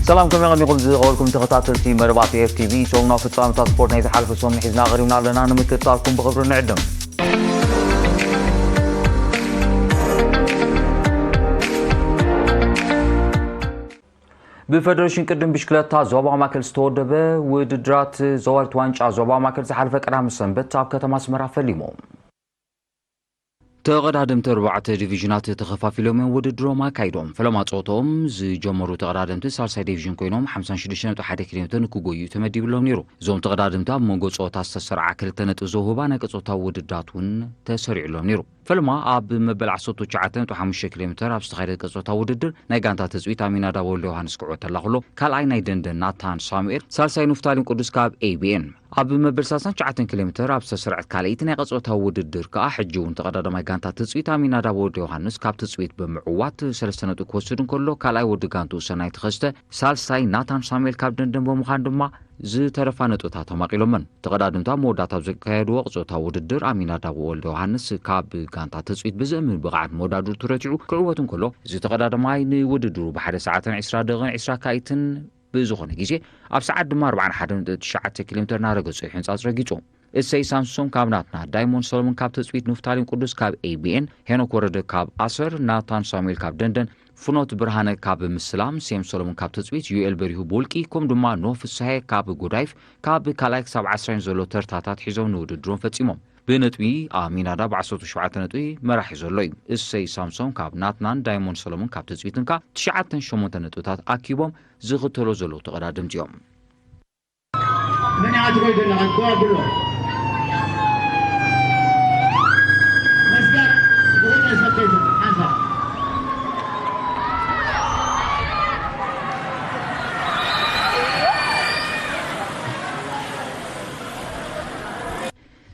ሰላም፣ ከመይ ቀኒኹም ዝኸበርኩም ተኸታተልቲ መደባት ኤፍ ቲ ቪ? ሰሙናዊ ፍጻመታት ስፖርት ናይ ዝሓለፈ ሰሙን ሒዝና ቀሪብና ኣለና። ንምክትታልኩም ብኽብሪ ንዕድም። ብፌደሬሽን ቅድም ብሽክለታ ዞባ ማእከል ዝተወደበ ውድድራት ዘዋሪት ዋንጫ ዞባ ማእከል ዝሓለፈ ቀዳሚ ሰንበት ኣብ ከተማ ኣስመራ ፈሊሙ። ተቐዳደምቲ ኣርባዕተ ዲቪዥናት ተኸፋፊሎም እዮም ውድድሮም ኣካይዶም። ፈለማ ጸወትኦም ዝጀመሩ ተቐዳደምቲ ሳልሳይ ዲቪዥን ኮይኖም ሓምሳን ሽዱሽተን ነጥቢ ሓደ ኪሎ ሜትር ንክጎዩ ተመዲብሎም ነይሩ። እዞም ተቐዳደምቲ ኣብ መንጎ ጸወታ ዝተሰርዓ ክልተ ነጥቢ ዘውህባ ናይ ቀጸውታ ውድድራት እውን ተሰሪዕሎም ነይሩ። ፈለማ ኣብ መበል ዓሰርተ ትሽዓተ ነጥቢ ሓሙሽተ ኪሎ ሜትር ኣብ ዝተኻየደ ቀጸውታ ውድድር ናይ ጋንታ ትጽቢት ኣሚናዳብ ወልደ ዮሃንስ ክዕወተላ ከሎ፣ ካልኣይ ናይ ደንደን ናታን ሳሙኤል፣ ሳልሳይ ኑፍታሊን ቅዱስ ካብ ኤ ቢ ኤን። ኣብ መበል ሰላሳን ትሽዓተን ኪሎ ሜትር ኣብ ዝተሰርዐት ካልኣይቲ ናይ ቀጸውታ ውድድር ከኣ፣ ሕጂ እውን ተቐዳዳማይ ጋንታ ትጽቢት ኣሚናዳብ ወልደ ዮሃንስ ካብ ትጽቢት ብምዕዋት ሰለስተ ነጥቢ ክወስድ እንከሎ፣ ካልኣይ ወዲ ጋንትኡ ሰናይ ተኸስተ፣ ሳልሳይ ናታን ሳሙኤል ካብ ደንደን ብምዃን ድማ ዝተረፋ ነጥብታት ተማቒሎመን። ተቐዳደምቲ ኣብ መወዳእታ ኣብ ዘካየድዎ ቀጸውታ ውድድር ኣሚናዳብ ወልደ ዮሃንስ ካብ ጋንታ ትጽቢት ብዘእምን ብቕዓት መወዳድርቱ ረቲዑ ክዕወት እንከሎ፣ እዚ ተቐዳዳማይ ንውድድሩ ብሓደ ሰዓትን ዕስራ ደቂቕን ዕስራ ካኢትን ብዝኾነ ግዜ፣ ኣብ ሰዓት ድማ ኣርባዓን ሓደን ነጥቢ ትሽዓተ ኪሎ ሜትር እናረገጾ እዩ ሕንጻጽ ረጊጹ። እሰይ ሳምሶም ካብ ናትና፣ ዳይሞንድ ሰሎሞን ካብ ትጽቢት፣ ኑፍታሊን ቅዱስ ካብ ኤ ቢ ኤን፣ ሄኖክ ወረደ ካብ ኣሰር፣ ናታን ሳሙኤል ካብ ደንደን፣ ፍኖት ብርሃነ ካብ ምስላም፣ ሴም ሰሎሞን ካብ ትጽቢት፣ ዩኤል በሪሁ ብውልቂ፣ ከምኡ ድማ ኖህ ፍስሃየ ካብ ጎዳይፍ፣ ካብ ካልኣይ ክሳብ ዓስራይን ዘሎ ተርታታት ሒዞም ንውድድሮም ፈጺሞም። ብነጥቢ ኣሚናዳብ ዓሰርተ ሸውዓተ ነጥቢ መራሒ ዘሎ እዩ። እሰይ ሳምሶም ካብ ናትናን ዳይሞንድ ሰሎሞን ካብ ትጽቢትን ከኣ ትሽዓተን ሸሞንተን ነጥብታት ኣኪቦም ዝኽተሎ ዘለዉ ተቐዳደምቲ እዮም። መን ኢኻ ትጎይ ዘለኻ? ጎ ኣብሎ። መስጋር፣ ብጎ ናይ ሰበይቲ፣ ሓንሳብ።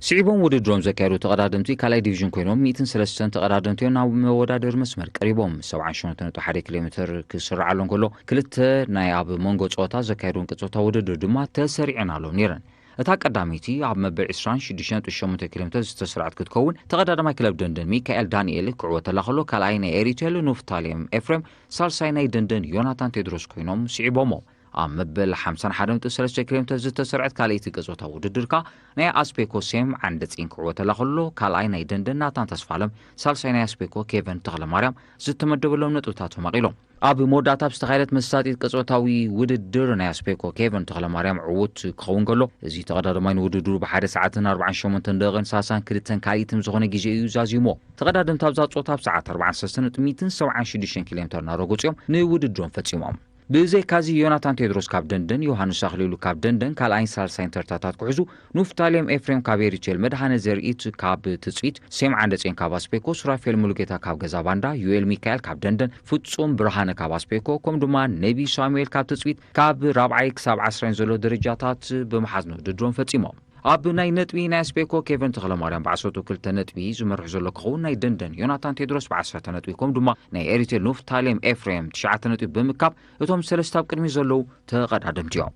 ስዒቦም ውድድሮም ዘካየዱ ተቐዳደምቲ ካልኣይ ዲቪዥን ኮይኖም፣ ሚእትን ሰለስተን ተቐዳደምቲ እዮም ናብ መወዳደሪ መስመር ቀሪቦም። ሰብዓን ሸሞንተን ነጥቢ ሓደ ኪሎ ሜትር ክስራዓሉ እንከሎ፣ ክልተ ናይ ኣብ መንጎ ጸወታ ዘካየዱ ቅጽበታዊ ውድድር ድማ ተሰሪዐን ኣለዉ ነይረን። እታ ቀዳመይቲ ኣብ መበል ዕስራን ሽዱሽተን ነጥቢ ሸሞንተ ኪሎ ሜትር ዝተሰርዐት ክትከውን፣ ተቐዳዳማይ ክለብ ደንደን ሚካኤል ዳንኤል ክዕወተላ ከሎ፣ ካልኣይ ናይ ኤሪቴል ኑፍታሌም ኤፍሬም፣ ሳልሳይ ናይ ደንደን ዮናታን ቴድሮስ ኮይኖም ስዒቦሞ። ኣብ መበል ሓምሳን ሓደን ነጥቢ ሰለስተ ኪሎ ሜትር ዝተሰርዐት ካልኣይቲ ቅጽበታዊ ውድድር ከኣ፣ ናይ ኣስፔኮ ሴም ዓንደጺን ክዕወተላ ከሎ፣ ካልኣይ ናይ ደንደን ናታን ተስፋለም፣ ሳልሳይ ናይ ኣስፔኮ ኬቨን ተኽለማርያም ዝተመደበሎም ነጥብታት ተማቒሎም። ኣብ መወዳእታ ኣብ ዝተኻየደት መሳጢት ቅጽበታዊ ውድድር ናይ ኣስፔኮ ኬቨን ተኽለማርያም ዕዉት ክኸውን ከሎ፣ እዚ ተቐዳዳማይ ንውድድሩ ብሓደ ሰዓትን ኣርባዓን ሸሞንተን ደቂቕን ሰላሳን ክልተን ካልኢትን ዝኾነ ግዜ እዩ ዛዚሞ። ተቐዳደምቲ ኣብዛ ጾታ ኣብ ሰዓት ኣርባዓን ሰለስተን ነጥቢ ሚእትን ሰብዓን ሽዱሽተን ኪሎ ሜትር እናረገጹ እዮም ንውድድሮም ፈጺሞም። ብዘይካዚ ዮናታን ቴድሮስ ካብ ደንደን፣ ዮሃንስ ኣኽሊሉ ካብ ደንደን ካልኣይን ሳልሳይን ተርታታት ክሕዙ፣ ኑፍታሌም ኤፍሬም ካብ ኤሪቴል፣ መድሃነ ዘርኢት ካብ ትጽቢት፣ ሴም ዓንደጼን ካብ ኣስፔኮ፣ ሱራፌል ሙሉጌታ ካብ ገዛ ባንዳ፣ ዩኤል ሚካኤል ካብ ደንደን፣ ፍጹም ብርሃነ ካብ ኣስፔኮ፣ ከምኡ ድማ ነቢ ሳሙኤል ካብ ትጽቢት ካብ ራብዓይ ክሳብ ዓስራይን ዘሎ ደረጃታት ብምሓዝ ንውድድሮም ፈጺሞም። ኣብ ናይ ነጥቢ ናይ ኣስፔኮ ኬቨን ተኽለማርያም ብዓሰርተ ክልተ ነጥቢ ዝመርሕ ዘሎ ክኸውን፣ ናይ ደንደን ዮናታን ቴድሮስ ብዓሰርተ ነጥቢ፣ ከምኡ ድማ ናይ ኤሪቴል ኑፍታሌም ኤፍሬም ትሽዓተ ነጥቢ ብምካብ እቶም ሰለስተ ኣብ ቅድሚት ዘለዉ ተቐዳደምቲ እዮም።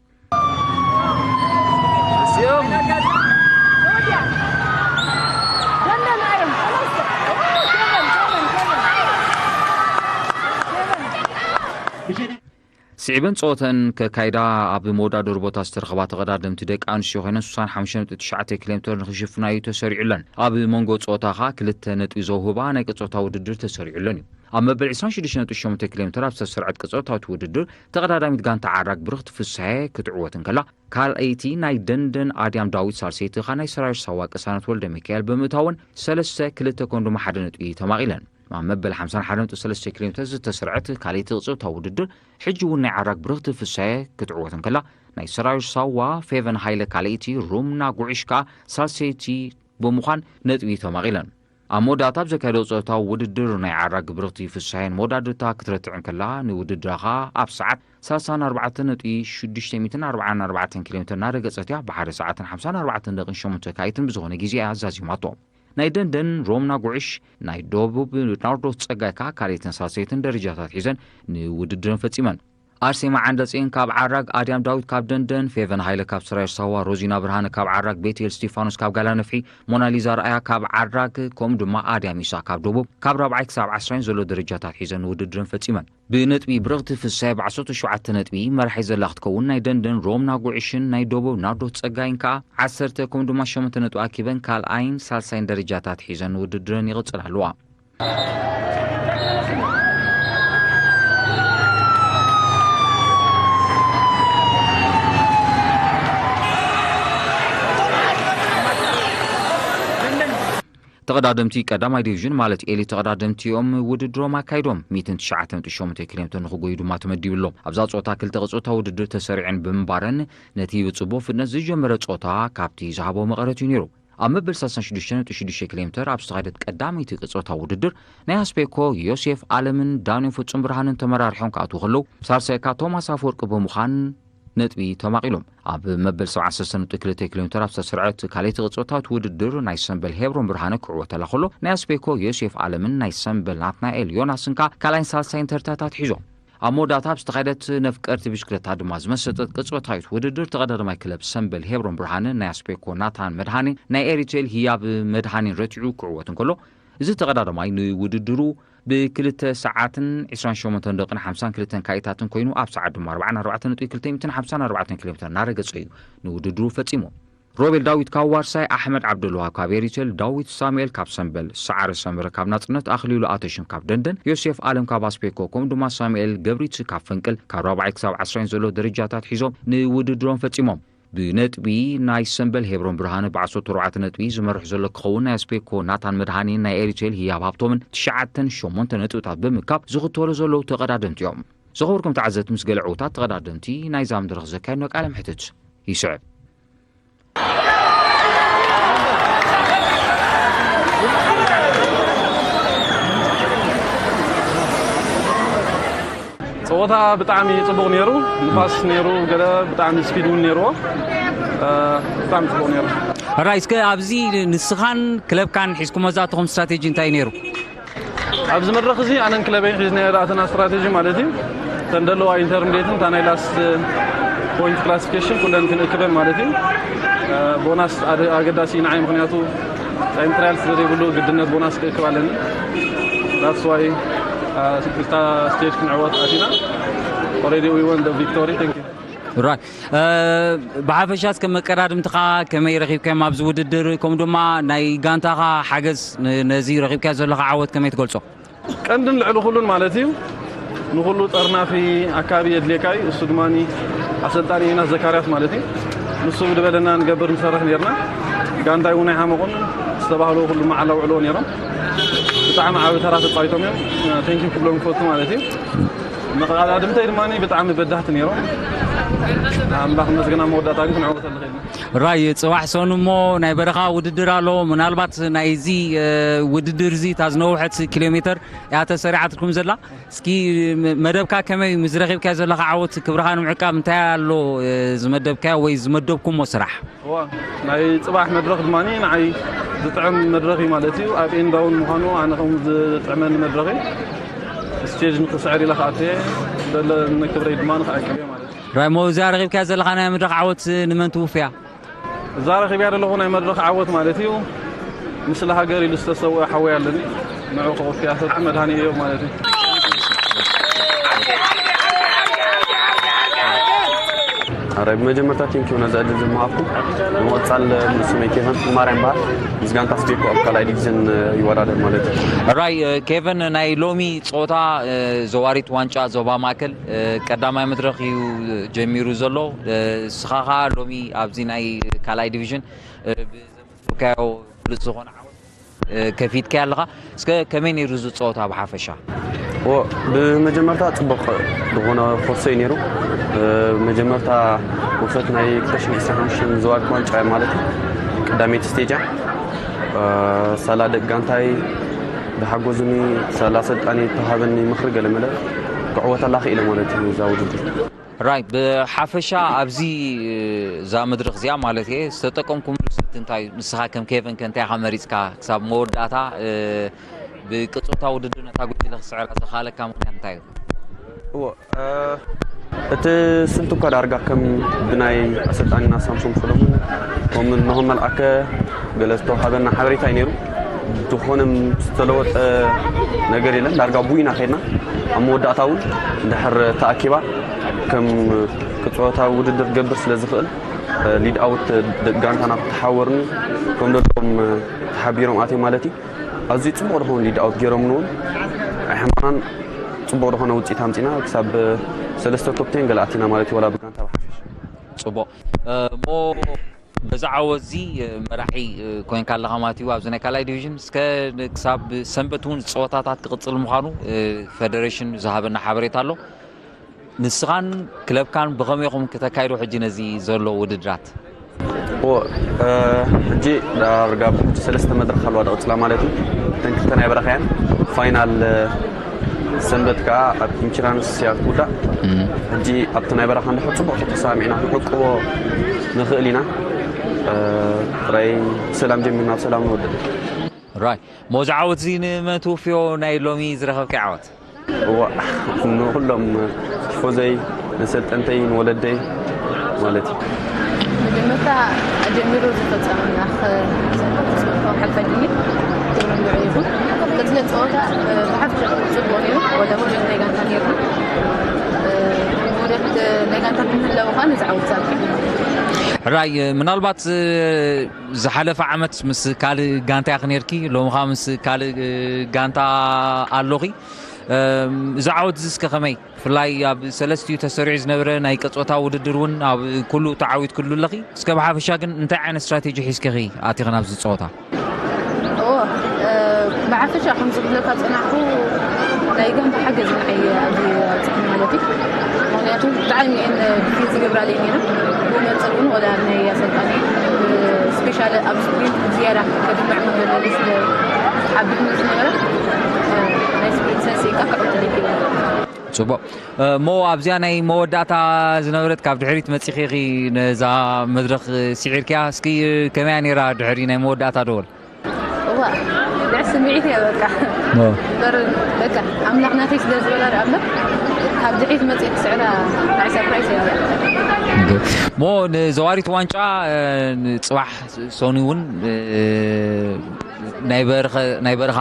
ስዒበን ጸወተን ከካይዳ ኣብ መወዳደሪ ቦታ ዝተረኸባ ተቐዳደምቲ ደቂ ኣንስትዮ ኮይነን፣ ስሳን ሓሙሽተ ነጥቢ ትሽዓተ ኪሎ ሜትር ንኽሽፍና እዩ ተሰሪዑለን። ኣብ መንጎ ጸወታ ኸኣ ክልተ ነጥቢ ዘውህባ ናይ ቅጽበታ ውድድር ተሰሪዑለን እዩ። ኣብ መበል ዕስራን ሽዱሽተን ነጥቢ ሸሞንተ ኪሎ ሜትር ኣብ ዝተሰርዐት ቅጽበታዊት ውድድር፣ ተቐዳዳሚት ጋንታ ዓራግ ብርኽቲ ፍስሃየ ክትዕወት እንከላ፣ ካልኣይቲ ናይ ደንደን ኣድያም ዳዊት፣ ሳልሰይቲ ኸኣ ናይ ሰራዊት ሳዋ ቅሳነት ወልደ ሚካኤል ብምእታወን፣ ሰለስተ ክልተ ከምኡ ድማ ሓደ ነጥቢ ተማቒለን። ኣብ መበል ሓምሳን ሓደን ነጥቢ ሰለስተ ኪሎ ሜትር ዝተሰርዐት ካልኣይቲ ቅጽበታዊ ውድድር፣ ሕጂ እውን ናይ ዓራግ ብርኽቲ ፍሳየ ክትዕወት እንከላ፣ ናይ ሰራዊት ሳዋ ፌቨን ሃይለ ካልኣይቲ፣ ሩምና ጉዕሽ ከኣ ሳልሰይቲ ብምዃን ነጥቢ ተማቒለን። ኣብ መወዳእታ ኣብ ዘካየዶ ጸወታዊ ውድድር፣ ናይ ዓራግ ብርኽቲ ፍሳየን መወዳድርታ ክትረትዕ እንከላ፣ ንውድድራ ከኣ ኣብ ሰዓት ሰላሳን ኣርባዕተን ነጥቢ ሽዱሽተ ሚእትን ኣርባዓን ኣርባዕተን ኪሎ ሜትር እናረገጸት እያ፣ ብሓደ ሰዓትን ሓምሳን ኣርባዕተን ደቂቕን ሸሞንተ ካይትን ብዝኾነ ግዜ እያ ዛዚማቶ። ናይ ደንደን ሮምና ጉዕሽ፣ ናይ ደቡብ ናርዶስ ጸጋይ ከኣ ካልኣይትን ሳልሰይትን ደረጃታት ሒዘን ንውድድረን ፈጺመን። ኣርሴማ ዓንደጽዮን ካብ ዓራግ፣ ኣድያም ዳዊት ካብ ደንደን፣ ፌቨን ሃይለ ካብ ስራየር ሳዋ፣ ሮዚና ብርሃነ ካብ ዓራግ፣ ቤቴል ስቲፋኖስ ካብ ጋላ ነፍሒ፣ ሞናሊዛ ርኣያ ካብ ዓራግ፣ ከምኡ ድማ ኣድያም ኢሳ ካብ ደቡብ ካብ ራብዓይ ክሳብ ዓስራይን ዘሎ ደረጃታት ሒዘን ንውድድረን ፈጺመን። ብነጥቢ ብርኽቲ ፍሳይ ብዓሰርተ ሸውዓተ ነጥቢ መራሒ ዘላ ክትከውን፣ ናይ ደንደን ሮምና ጉዕሽን ናይ ደቡብ ናርዶት ጸጋይን ከኣ ዓሰርተ ከምኡ ድማ ሸሞንተ ነጥቢ ኣኪበን ካልኣይን ሳልሳይን ደረጃታት ሒዘን ንውድድረን ይቕጽላ ኣለዋ። ተቐዳደምቲ ቀዳማይ ዲቪዥን ማለት ኤሊት ተቐዳደምቲ እዮም ውድድሮም ኣካይዶም። ሚእትን ትሽዓተ ነጥቢ ሸሞንተ ኪሎ ሜትር ንኽጎዩ ድማ ተመዲቡ ኣሎ። ኣብዛ ጾታ ክልተ ቅጾታ ውድድር ተሰሪዐን ብምንባረን ነቲ ብጽቡቕ ፍጥነት ዝጀመረ ጾታ ካብቲ ዝሃቦ መቐረት እዩ ነይሩ። ኣብ መበል ሰላሳን ሽዱሽተን ነጥቢ ሽዱሽተ ኪሎ ሜትር ኣብ ዝተኻየደት ቀዳመይቲ ቅጾታ ውድድር ናይ ኣስፔኮ ዮሴፍ ኣለምን ዳንዮ ፍጹም ብርሃንን ተመራሪሖም ክኣትዉ ከለዉ ሳልሳይ ከኣ ቶማስ ኣፈወርቂ ብምዃን ነጥቢ ተማቒሎም። ኣብ መበል ሰብዓን ሰለስተን ነጥቢ ክልተ ኪሎ ሜትር ኣብ ዝተሰርዐት ካልኣይቲ ቅጾታዊት ውድድር ናይ ሰምበል ሄብሮን ብርሃነ ክዕወተላ ከሎ ናይ ኣስፔኮ ዮሴፍ ኣለምን ናይ ሰምበል ናትናኤል ዮናስን ከኣ ካልኣይን ሳልሳይን ተርታታት ሒዞም። ኣብ መወዳእታ ኣብ ዝተኻየደት ነፍቀርቲ ብሽክለታ ድማ ዝመሰጠት ቅጽበታዊት ውድድር ተቐዳዳማይ ክለብ ሰምበል ሄብሮን ብርሃነ ናይ ኣስፔኮ ናታን መድሃኔ ናይ ኤሪቴል ህያብ መድሃኔን ረቲዑ ክዕወት እንከሎ፣ እዚ ተቐዳዳማይ ንውድድሩ ብክልተ ሰዓትን ዕስራን ሸሞንተን ደቂን ሓምሳን ክልተን ካኢታትን ኮይኑ ኣብ ሰዓት ድማ ኣርባዓን ኣርባዕተን ነጥቢ ክልተ ሚእትን ሓምሳን ኣርባዕተን ኪሎ ሜትር እናረገጸ እዩ ንውድድሩ ፈጺሙ። ሮቤል ዳዊት ካብ ዋርሳይ፣ ኣሕመድ ዓብደልዋሃብ ካብ ኤሪቴል፣ ዳዊት ሳሙኤል ካብ ሰምበል፣ ሰዓረ ሰመረ ካብ ናጽነት፣ ኣኽሊሉ ኣተሽም ካብ ደንደን፣ ዮሴፍ ኣለም ካብ ኣስፔኮ ከምኡ ድማ ሳሙኤል ገብሪት ካብ ፈንቅል ካብ ራብዓይ ክሳብ ዓስራይን ዘሎ ደረጃታት ሒዞም ንውድድሮም ፈጺሞም። ብነጥቢ ናይ ሰምበል ሄብሮን ብርሃነ ብዓሰርተ ኣርባዕተ ነጥቢ ዝመርሕ ዘሎ ክኸውን፣ ናይ ኣስፔኮ ናታን መድሃኔን ናይ ኤሪቴል ህያብ ሃብቶምን ትሽዓተን ሸሞንተ ነጥብታት ብምካብ ዝኽተሉ ዘለዉ ተቐዳደምቲ እዮም። ዝኸበርኩም ተዓዘብቲ፣ ምስ ገለ ዕዉታት ተቐዳደምቲ ናይዛ መድረኽ ዘካየድናዮ ቃለ መሕትት ይስዕብ። ጸወታ ብጣዕሚ ጽቡቕ ነይሩ። ንፋስ ነይሩ፣ ገለ ብጣዕሚ ስፒድ እውን ነይርዎ። እ፣ ብጣዕሚ ጽቡቕ ነይሩ። ራይ፣ እስከ ኣብዚ ንስኻን ክለብካን ሒዝኩሞ ዝኣተኹም ስትራቴጂ እንታይ ነይሩ? ኣብዚ መድረኽ እዚ ኣነን ክለበይን ሒዝናዮ ዝኣተና ስትራቴጂ ማለት እዩ፣ እተን ዘለዋ ኢንተርሚዲየትን እታ ናይ ላስት ፖይንት ክላሲፊኬሽን ኩለን ክንእክበን ማለት እዩ። እ፣ ቦናስ ኣደ-፣ ኣገዳሲ እዩ ንዓይ፣ ምኽንያቱ ታይም ትራያል ስለ ዘይብሉ ግድነት ቦናስ ክእክብ ኣለኒ። That's why፣ እ፣ እታ ስቴጅ ክንዕወት ኣቲና። Already we won the victory. Thank you። ራይት። እ፣ ብሓፈሻ እስከ መቀዳድምትኻ ከመይ ረኺብካዮም ኣብዚ ውድድር፣ ከምኡ ድማ ናይ ጋንታኻ ሓገዝ ን-፣ ነዚ ረኺብካዮ ዘለኻ ዓወት ከመይ ትገልጾ? ቀንድን ልዕሊ ኩሉን ማለት እዩ፣ ንኹሉ ጠርናፊ ኣካቢ የድልየካ እዩ። እሱ ድማ ኣሰልጣኒ ዮናስ ዘካርያስ ማለት እዩ። ንሱ ብድበለና ንገብር ንሰርሕ ነርና። ጋንታይ እውን ኣይሓመቑን፣ ዝተባህሉ ኩሉ መዓላ ውዕልዎ ነይሮም። ብጣዕሚ ዓቢ ተራ ተጻዊቶም እዮም። ቴንኪው ክብሎም ክፈቱ ማለት እዩ። መቐዳድምተይ ድማ ብጣዕሚ በዳህቲ ነይሮም። ኣምላኽ ይመስገን፣ ኣብ መወዳእታ ግን ክንዕወት ንኽእል ኢና። ራይ፣ ጽባሕ ሰኑ እሞ ናይ በረኻ ውድድር ኣሎ። ምናልባት ናይዚ፣ እ፣ ውድድር እዚ እታ ዝነውሐት ኪሎ ሜትር እያ ተሰሪዓትልኩም ዘላ። እስኪ መ-፣ መደብካ ከመይ እዩ? ምስ ረኺብካዮ ዘለኻ ዓወት ክብርኻ ንምዕቃብ እንታይ ኣሎ፣ እ፣ ዝመደብካዮ ወይ ዝመደብኩሞ ስራሕ? እዋ፣ ናይ ጽባሕ መድረኽ ድማ ንዓይ ዝጥዕም መድረኽ እዩ ማለት እዩ። ኣብ ኤንዳውን ምዃኑ ኣነ ከም ዝጥዕመኒ መድረኽ እዩ። ስቴጅ ንክስዕር ኢለ ክኣትየ፣ ዘለኒ ክብረይ ድማ ንክኣቅብ እየ ማለት እዩ። ራሞ፣ እዚኣ ረኺብካያ ዘለኻ ናይ መድረኽ ዓወት ንመን ትውፍያ? እዛ ረኺብያ ዘለኹ ናይ መድረኽ ዓወት ማለት እዩ፣ ንስለ ሃገር ኢሉ ዝተሰውአ ሓወይ ኣለኒ። ንዑ ከወፍያ ሰብዓ መድሃኒ እዮም ማለት እዩ። ኣረ፣ ብመጀመርታ ቴንኪው ነዚ ዕድል ዝመሃብኩም። ብምቕጻል፣ ስመይ ኬቨን ማርያም በሃል። ምስ ጋንታ ኣስቤኮ ኣብ ካልኣይ ዲቪዝን ይወዳደር ማለት እዩ። ራይ፣ እ፣ ኬቨን፣ ናይ ሎሚ ጸወታ፣ እ፣ ዘዋሪት ዋንጫ ዞባ ማእከል፣ እ፣ ቀዳማይ መድረኽ እዩ ጀሚሩ ዘሎ። እ፣ እስኻ ኸኣ ሎሚ ኣብዚ ናይ ካልኣይ ዲቪዥን፣ እ፣ ብዘመዝገብካዮ ብሉጽ ዝኾነ ዓወት፣ እ፣ ከፊትካዮ ኣለኻ። እስከ ከመይ ነይሩ እዚ ጸወታ ብሓፈሻ? ኦ፣ ብመጀመርታ ጽቡቕ ዝኾነ ኮርሶ እዩ ነይሩ። እ፣ መጀመርታ ውፈት ናይ ክልተ ሽሕን ዕስራን ሓሙሽተን ዘዋሪት ዋንጫ ማለት እዩ። ቀዳመይቲ ስቴጅ እያ። እ፣ ሳላ ደቂ ጋንታይ ዝሓገዙኒ፣ ሳላ ኣሰልጣኒ ዝተሃበኒ ምኽሪ ገለ መለ ክዕወተላ ክኢለ ማለት እዩ እዛ ውድድር። ራይ፣ ብሓፈሻ ኣብዚ፣ እዛ መድረኽ እዚኣ ማለት እየ፣ ዝተጠቀምኩምሉ ስልቲ እንታይ እዩ? ንስኻ ከም ኬቨን ከ እንታይ ኢኻ መሪጽካ ክሳብ መወዳእታ፣ እ፣ ብቅጽበታዊ ውድድር ነታ ጉጅለ ክስዕራ ዘኽኣለካ ምኽንያት እንታይ እዩ? እዎ፣ እ፣ እቲ ስልቲ እኳ ዳርጋ ከም ብናይ ኣሰልጣኒና ሳምሶም ሰሎሞን ከምኡ ንሆም መልኣከ ገለ ዝተዋሃበና ሓበሬታ እዩ ነይሩ። ዝኾነ ዝተለወጠ ነገር የለን። ዳርጋ ቡኢና ከይድና ኣብ መወዳእታ እውን እንድሕር ተኣኪባ ከም ክፀወታ ውድድር ክገብር ስለ ዝኽእል ሊድ ኣውት ጋንታና ክተሓወርኒ ከም ደለዎም ተሓቢሮም ኣትዮም ማለት እዩ። ኣዝዩ ጽቡቕ ዝኾነ ሊድ ኣውት ገይሮምኒ እውን ኣይሕመናን። ጽቡቕ ዝኾነ ውፅኢት ኣምፂና ክሳብ ሰለስተ ኮፕቴን ገለ ኣቲና ማለት እዩ። ዋላ ብጋንታ ብሓፈሽ ጽቡቕ እሞ በዚ ዓወት እዚ መራሒ ኮይንካ ኣለኻ ማለት እዩ ኣብዚ ናይ ካልኣይ ዲቪዥን። እስከ ክሳብ ሰንበት እውን ጸወታታት ክቕጽል ምዃኑ ፈደሬሽን ዝሃበና ሓበሬታ ኣሎ። ንስኻን ክለብካን ብኸመይ ኢኹም ክተካይዱ ሕጂ ነዚ ዘሎ ውድድራት? ሕጂ ዳርጋ ብሕጂ ሰለስተ መድረኽ ኣለዋ ደቕፅላ ማለት እዩ። እተን ክልተ ናይ በረኻያን ፋይናል ሰንበት ከዓ ኣብ ኢንሹራንስ እያ ክትውዳእ። ሕጂ ኣብቲ ናይ በረኻ እንድሕር ፅቡቕ ተተሰማሚዕና ክንዕቅቦ ንኽእል ኢና። ጥራይ ብሰላም ጀሚርና ብሰላም ንወድእ። ራይ ሞዚ ዓወት እዚ ንመን ትውፍዮ? ናይ ሎሚ ዝረኸብካዮ ዓወት? እዋ ንኹሎም ቲፎዘይ፣ ንሰልጠንተይ፣ ንወለደይ ማለት እዩ። መጀመርታ ኣጀሚሩ ዝፈፀመና ክሰልጠን ተስፋ ሓልፋ ድኒ ትብሎ ንዑ ይኹን ቀፅለ ፀወታ ብሓፈሻ ፅቡቅ ነይሩ። ወደ ውደት ናይ ጋንታ ነይርና ውደት ናይ ጋንታ ብምህላው ከዓ ንዝዓወት ዛልኪ ሕራይ ምናልባት ዝሓለፈ ዓመት ምስ ካልእ ጋንታ ኢኺ ነርኪ፣ ሎሚ ኸዓ ምስ ካልእ ጋንታ ኣሎኺ። እዚ ዓወት እዚ እስከ ከመይ? ብፍላይ ኣብ ሰለስቲኡ ተሰሪዑ ዝነበረ ናይ ቀጾታ ውድድር እውን ኣብ ኩሉ ተዓዊትክሉ ኣለኺ። እስከ ብሓፈሻ ግን እንታይ ዓይነት ስትራቴጂ ሒዝኪ ኢኺ ኣቲኺ ናብዚ ጸወታ? እዎ፣ ብሓፈሻ ከም ዝብለካ ጸናሕኩ ናይ ጋንታ ሓገዝ ንዓይ ኣብዚ ኣብጽሐኒ ማለት እዩ። ምክንያቱ ብጣዕሚ እየን ድፊት ዝገብራለይ ነይረን። ብመንጽር እውን ወላ ናይ ኣሰልጣኒ ስፔሻሊ ኣብ ስፕሪንት ዝያዳ ከድምዕ መበለሊ ስለ ሓቢርኒ ዝነበረ ናይ ስፕሪንት ሰንስ ኢካ ክዕወተለይ ክኢለ። ጽቡቕ እሞ ኣብዚኣ ናይ መወዳእታ ዝነበረት ካብ ድሕሪት መጺኺ ኢኺ ነዛ መድረኽ ስዒርክያ። እስኪ ከመያ ነይራ ድሕሪ ናይ መወዳእታ ደወል? እዋ ልዕ ስምዒት እያ በቃ እምበር በቃ ኣምላኽ ናተይ ስለ ዝበላ ዶ ኣምላኽ ካብ ድሕሪት መጺእ ክስዕራ ናይ ሰርፕራይዝ እያ። እሞ ንዘዋሪት ዋንጫ ጽባሕ ሶኒ እውን ናይ በረኻ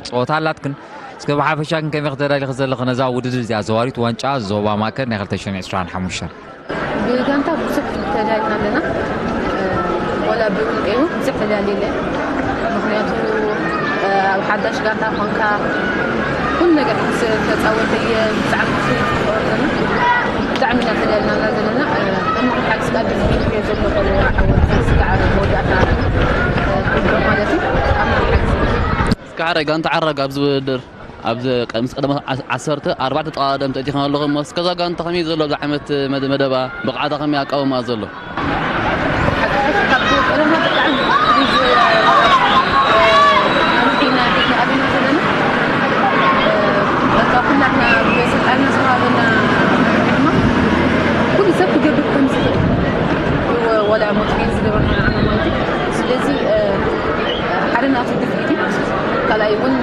ፀወታ ኣላትክን። እስከ ብሓፈሻ ግን ከመይ ክተዳሊኺ ዘለኺ ነዛ ውድድር እዚኣ ዘዋሪት ዋንጫ ዞባ ማእከል ናይ ክልተ ሽሕን ዕስራን ሓሙሽተን? ብጋንታ ብዙሕ ተዳሊና ኣለና። ወላ ብውልቀይ እውን ብዙሕ ተዳልየ እየ። ምክንያቱ ኣብ ሓዳሽ ጋንታ ኮንካ ኩሉ ነገር ምስ ተፃወተ እየ ብጣዕሚ ክፍል ዝገብር ዘሎ። ብጣዕሚ ኢና ተዳሊና ዘለና። ኣምላኽ ሓግዝካ ኣብዚ ዝብል ዘሎ ቆልዑ ዓወት ስጋዕ መወዳእታ ውድድር ማለት እዩ። ኣምላኽ ሓግዝካ። እስከ ሓረ ጋንታ ዓረግ ኣብዚ ውድድር ኣብዚ ቀ- ምስ ቀደም ዓሰርተ ኣርባዕተ ተቐዳደምቲ ኣእቲኽና ኣለኹም እሞ እስከዛ ጋንታ ከመይ ዘሎ ኣብዚ ዓመት መደ- መደባ ብቕዓታ ከመይ ኣቃውማ ዘሎ? ኩሉ ሰብ ክገብር ከም ዝኽእል ወላ ሞቲቬት ዝገበርና ንዓና ማለት እዩ። ስለዚ ሓደ ናቱ ድፍኢት እዩ። ካልኣይ እውን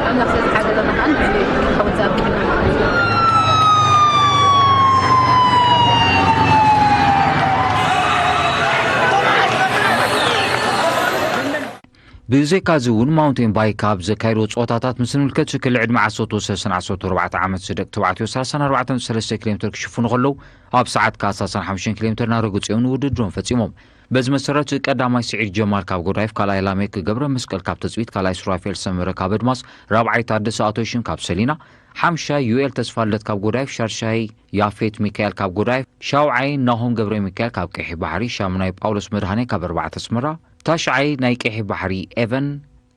ኣምላኽ ስለ ዝሓገዘና ከዓ ንዚ ክኸውን ዝኣክልና ማለት እዩ። ብዘይካዚ እውን ማውንቴን ባይክ ኣብ ዘካየድዎ ፀወታታት ምስ ንምልከት ክሊ ዕድመ ዓሰርተ ሰለስተን ዓሰርተ ኣርባዕተን ዓመት ደቂ ተባዕትዮ ሰላሳን ኣርባዕተን ነጥቢ ሰለስተ ኪሎ ሜትር ክሽፍኑ ከለዉ ኣብ ሰዓት ከዓ ሰላሳን ሓሙሽተን ኪሎ ሜትር እናረገፁ እዮም ንውድድሮም ፈፂሞም። በዚ መሰረት ቀዳማይ ስዒድ ጀማል ካብ ጎዳይፍ፣ ካልኣይ ላሜክ ገብረ መስቀል ካብ ትፅቢት፣ ካልኣይ ሱራፌል ሰመረ ካብ ኣድማስ፣ ራብዓይ ታደሰ ኣቶሽም ካብ ሰሊና፣ ሓምሻይ ዩኤል ተስፋልደት ካብ ጎዳይፍ፣ ሻድሻይ ያፌት ሚካኤል ካብ ጎዳይፍ፣ ሻውዓይ ናሆም ገብረ ሚካኤል ካብ ቀይሕ ባሕሪ፣ ሻምናይ ጳውሎስ መድሃኔ ካብ ኣርባዕተ ኣስመራ፣ ታሽዓይ ናይ ቀይሕ ባሕሪ ኤቨን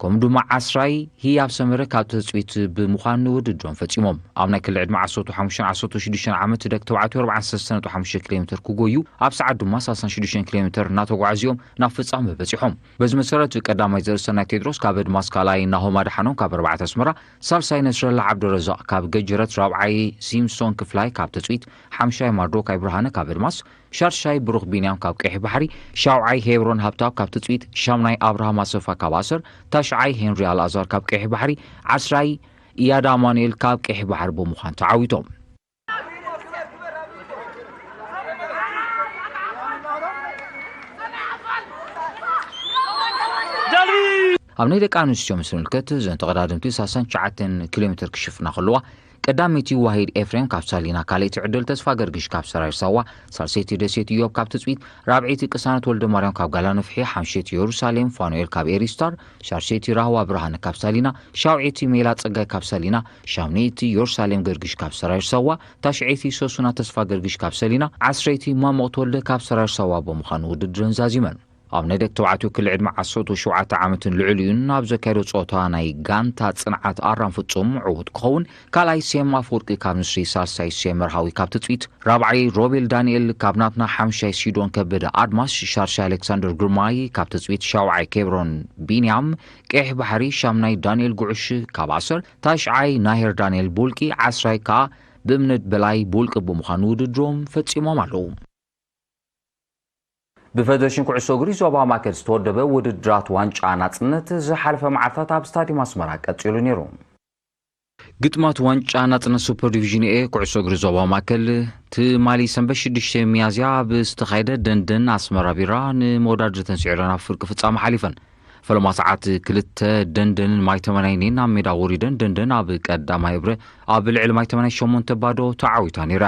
ከምኡ ድማ ዓስራይ ህያብ ሰመረ ካብ ትጽቢት ብምዃን ንውድድሮም ፈጺሞም። ኣብ ናይ ክሊ ዕድመ ዓሰርተ ሓሙሽተን ዓሰርተ ሽዱሽተን ዓመት ደቂ ተባዕትዮ ኣርባዓን ሰለስተን ነጥቢ ሓሙሽተ ኪሎ ሜትር ክጎዩ ኣብ ሰዓት ድማ ሰላሳን ሽዱሽተን ኪሎ ሜትር እናተጓዓዙ እዮም ናብ ፍጻመ በጺሖም። በዚ መሰረት ቀዳማይ ዘርእሰናይ ቴድሮስ ካብ ኣድማስ፣ ካልኣይ ናሆም ኣድሓኖም ካብ ኣርባዕተ ኣስመራ፣ ሳልሳይ ነስረላ ዓብደረዛቕ ካብ ገጀረት፣ ራብዓይ ሲምሶን ክፍላይ ካብ ትጽቢት፣ ሓምሻይ ማርዶካይ ብርሃነ ካብ ኣድማስ፣ ሻድሻይ ብሩኽ ቢንያም ካብ ቀይሕ ባሕሪ፣ ሻውዓይ ሄብሮን ሃብታው ካብ ትጽቢት፣ ሻምናይ ኣብርሃም ኣሰፋ ካብ ኣሰር፣ ታሽዓይ ሄንሪ ኣልኣዛር ካብ ቀይሕ ባሕሪ፣ ዓስራይ ኢያድ ኣማኑኤል ካብ ቀይሕ ባሕሪ ብምዃን ተዓዊቶም። ኣብ ናይ ደቂ ኣንስትዮ ምስ ንምልከት፣ እዘን ተቐዳደምቲ ሰላሳን ትሽዓተን ኪሎ ሜትር ክሽፍና ከለዋ፣ ቀዳመይቲ ዋሂድ ኤፍሬም ካብ ሳሊና፣ ካልኣይቲ ዕድል ተስፋ ገርግሽ ካብ ሰራይር ሳዋ፣ ሳልሰይቲ ደሴት ኢዮብ ካብ ትጽቢት፣ ራብዐይቲ ቅሳነት ወልደ ማርያም ካብ ጋላ ነፍሒ፣ ሓምሸይቲ የሩሳሌም ፋኑኤል ካብ ኤሪስታር፣ ሻድሸይቲ ራህዋ ብርሃነ ካብ ሳሊና፣ ሻውዐይቲ ሜላ ጸጋይ ካብ ሳሊና፣ ሻምነይቲ የሩሳሌም ገርግሽ ካብ ሰራይር ሳዋ፣ ታሽዐይቲ ሶሱና ተስፋ ገርግሽ ካብ ሰሊና፣ ዓስረይቲ ማሞቕ ተወልደ ካብ ሰራይር ሳዋ ብምዃኑ ውድድረን ዛዚመን። ኣብ ናይ ደቂ ተባዕትዮ ክሊ ዕድመ ዓሰርተ ሸውዓተ ዓመትን ልዕሊኡን ኣብ ዘካየዶ ጸወታ ናይ ጋንታ ጽንዓት ኣራም ፍጹም ዕዉት ክኸውን፣ ካልኣይ ሴም ኣፈወርቂ ካብ ንስሪ፣ ሳልሳይ ሴም መርሃዊ ካብ ትጽቢት፣ ራብዓይ ሮቤል ዳንኤል ካብ ናትና፣ ሓምሻይ ሲዶን ከበደ ኣድማስ፣ ሻድሻይ ኣሌክሳንደር ግርማይ ካብ ትጽቢት፣ ሻውዓይ ኬብሮን ቢንያም ቀይሕ ባሕሪ፣ ሻምናይ ዳንኤል ጉዕሽ ካብ ኣሰር፣ ታሽዓይ ናሄር ዳንኤል ቡልቂ፣ ዓስራይ ከኣ ብእምነት በላይ ቡልቂ ብምዃኑ ውድድሮም ፈጺሞም ኣለዉ። ብፌደሬሽን ኩዕሶ እግሪ ዞባ ማእከል ዝተወደበ ውድድራት ዋንጫ ናጽነት ዝሓለፈ መዓልታት ኣብ ስታዲየም ኣስመራ ቀጺሉ ነይሩ። ግጥማት ዋንጫ ናጽነት ሱፐር ዲቪዥን ኤ ኩዕሶ እግሪ ዞባ ማእከል ትማሊ ሰንበት ሽዱሽተ ሚያዝያ ኣብ ዝተኻየደ ደንደን ኣስመራ ቢራ ንመወዳድርተን ስዒረን ኣብ ፍርቂ ፍጻመ ሓሊፈን። ፈለማ ሰዓት ክልተ ደንደንን ማይ ተመናይንን ኣብ ሜዳ ወሪደን ደንደን ኣብ ቀዳማይ እብረ ኣብ ልዕሊ ማይ ተመናይ ሸሞንተ ባዶ ተዓዊታ ነይራ።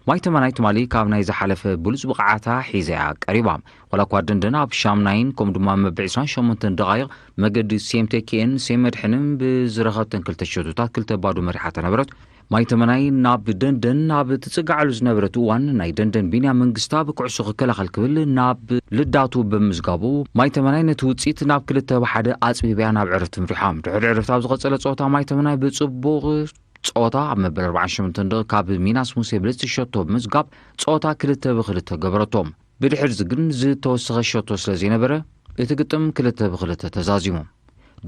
ማይ ተመናይ ትማሊ ካብ ናይ ዝሓለፈ ብሉጽ ብቕዓታ ሒዛያ ቀሪባ። ዋላ እኳ ደንደን ኣብ ሻምናይን ከምኡ ድማ መበል ዕስራን ሸሞንተን ደቓይቕ መገዲ ሴም ቴኬን ሴም መድሕንን ብዝረኸብተን ክልተ ሸቶታት ክልተ ባዶ መሪሓ ተነበረት። ማይ ተመናይ ናብ ደንደን ኣብ ትጽጋዓሉ ዝነበረት እዋን ናይ ደንደን ቢንያም መንግስታ ብኩዕሶ ክከላኸል ክብል ናብ ልዳቱ ብምዝጋቡ ማይ ተመናይ ነቲ ውጽኢት ናብ ክልተ ብሓደ ኣጽቢብያ ናብ ዕረፍቲ ምሪሖም። ድሕሪ ዕረፍቲ ኣብ ዝቐጸለ ጸወታ ማይ ተመናይ ብጽቡቕ ጸወታ ኣብ መበል ኣርባዓን ሸሞንተን ደቒቕ ካብ ሚናስ ሙሴ ብልጽቲ ሸቶ ብምዝጋብ ጸወታ ክልተ ብክልተ ገበረቶ። ብድሕሪዚ ግን ዝተወሰኸ ሸቶ ስለ ዘይነበረ እቲ ግጥም ክልተ ብክልተ ተዛዚሙ።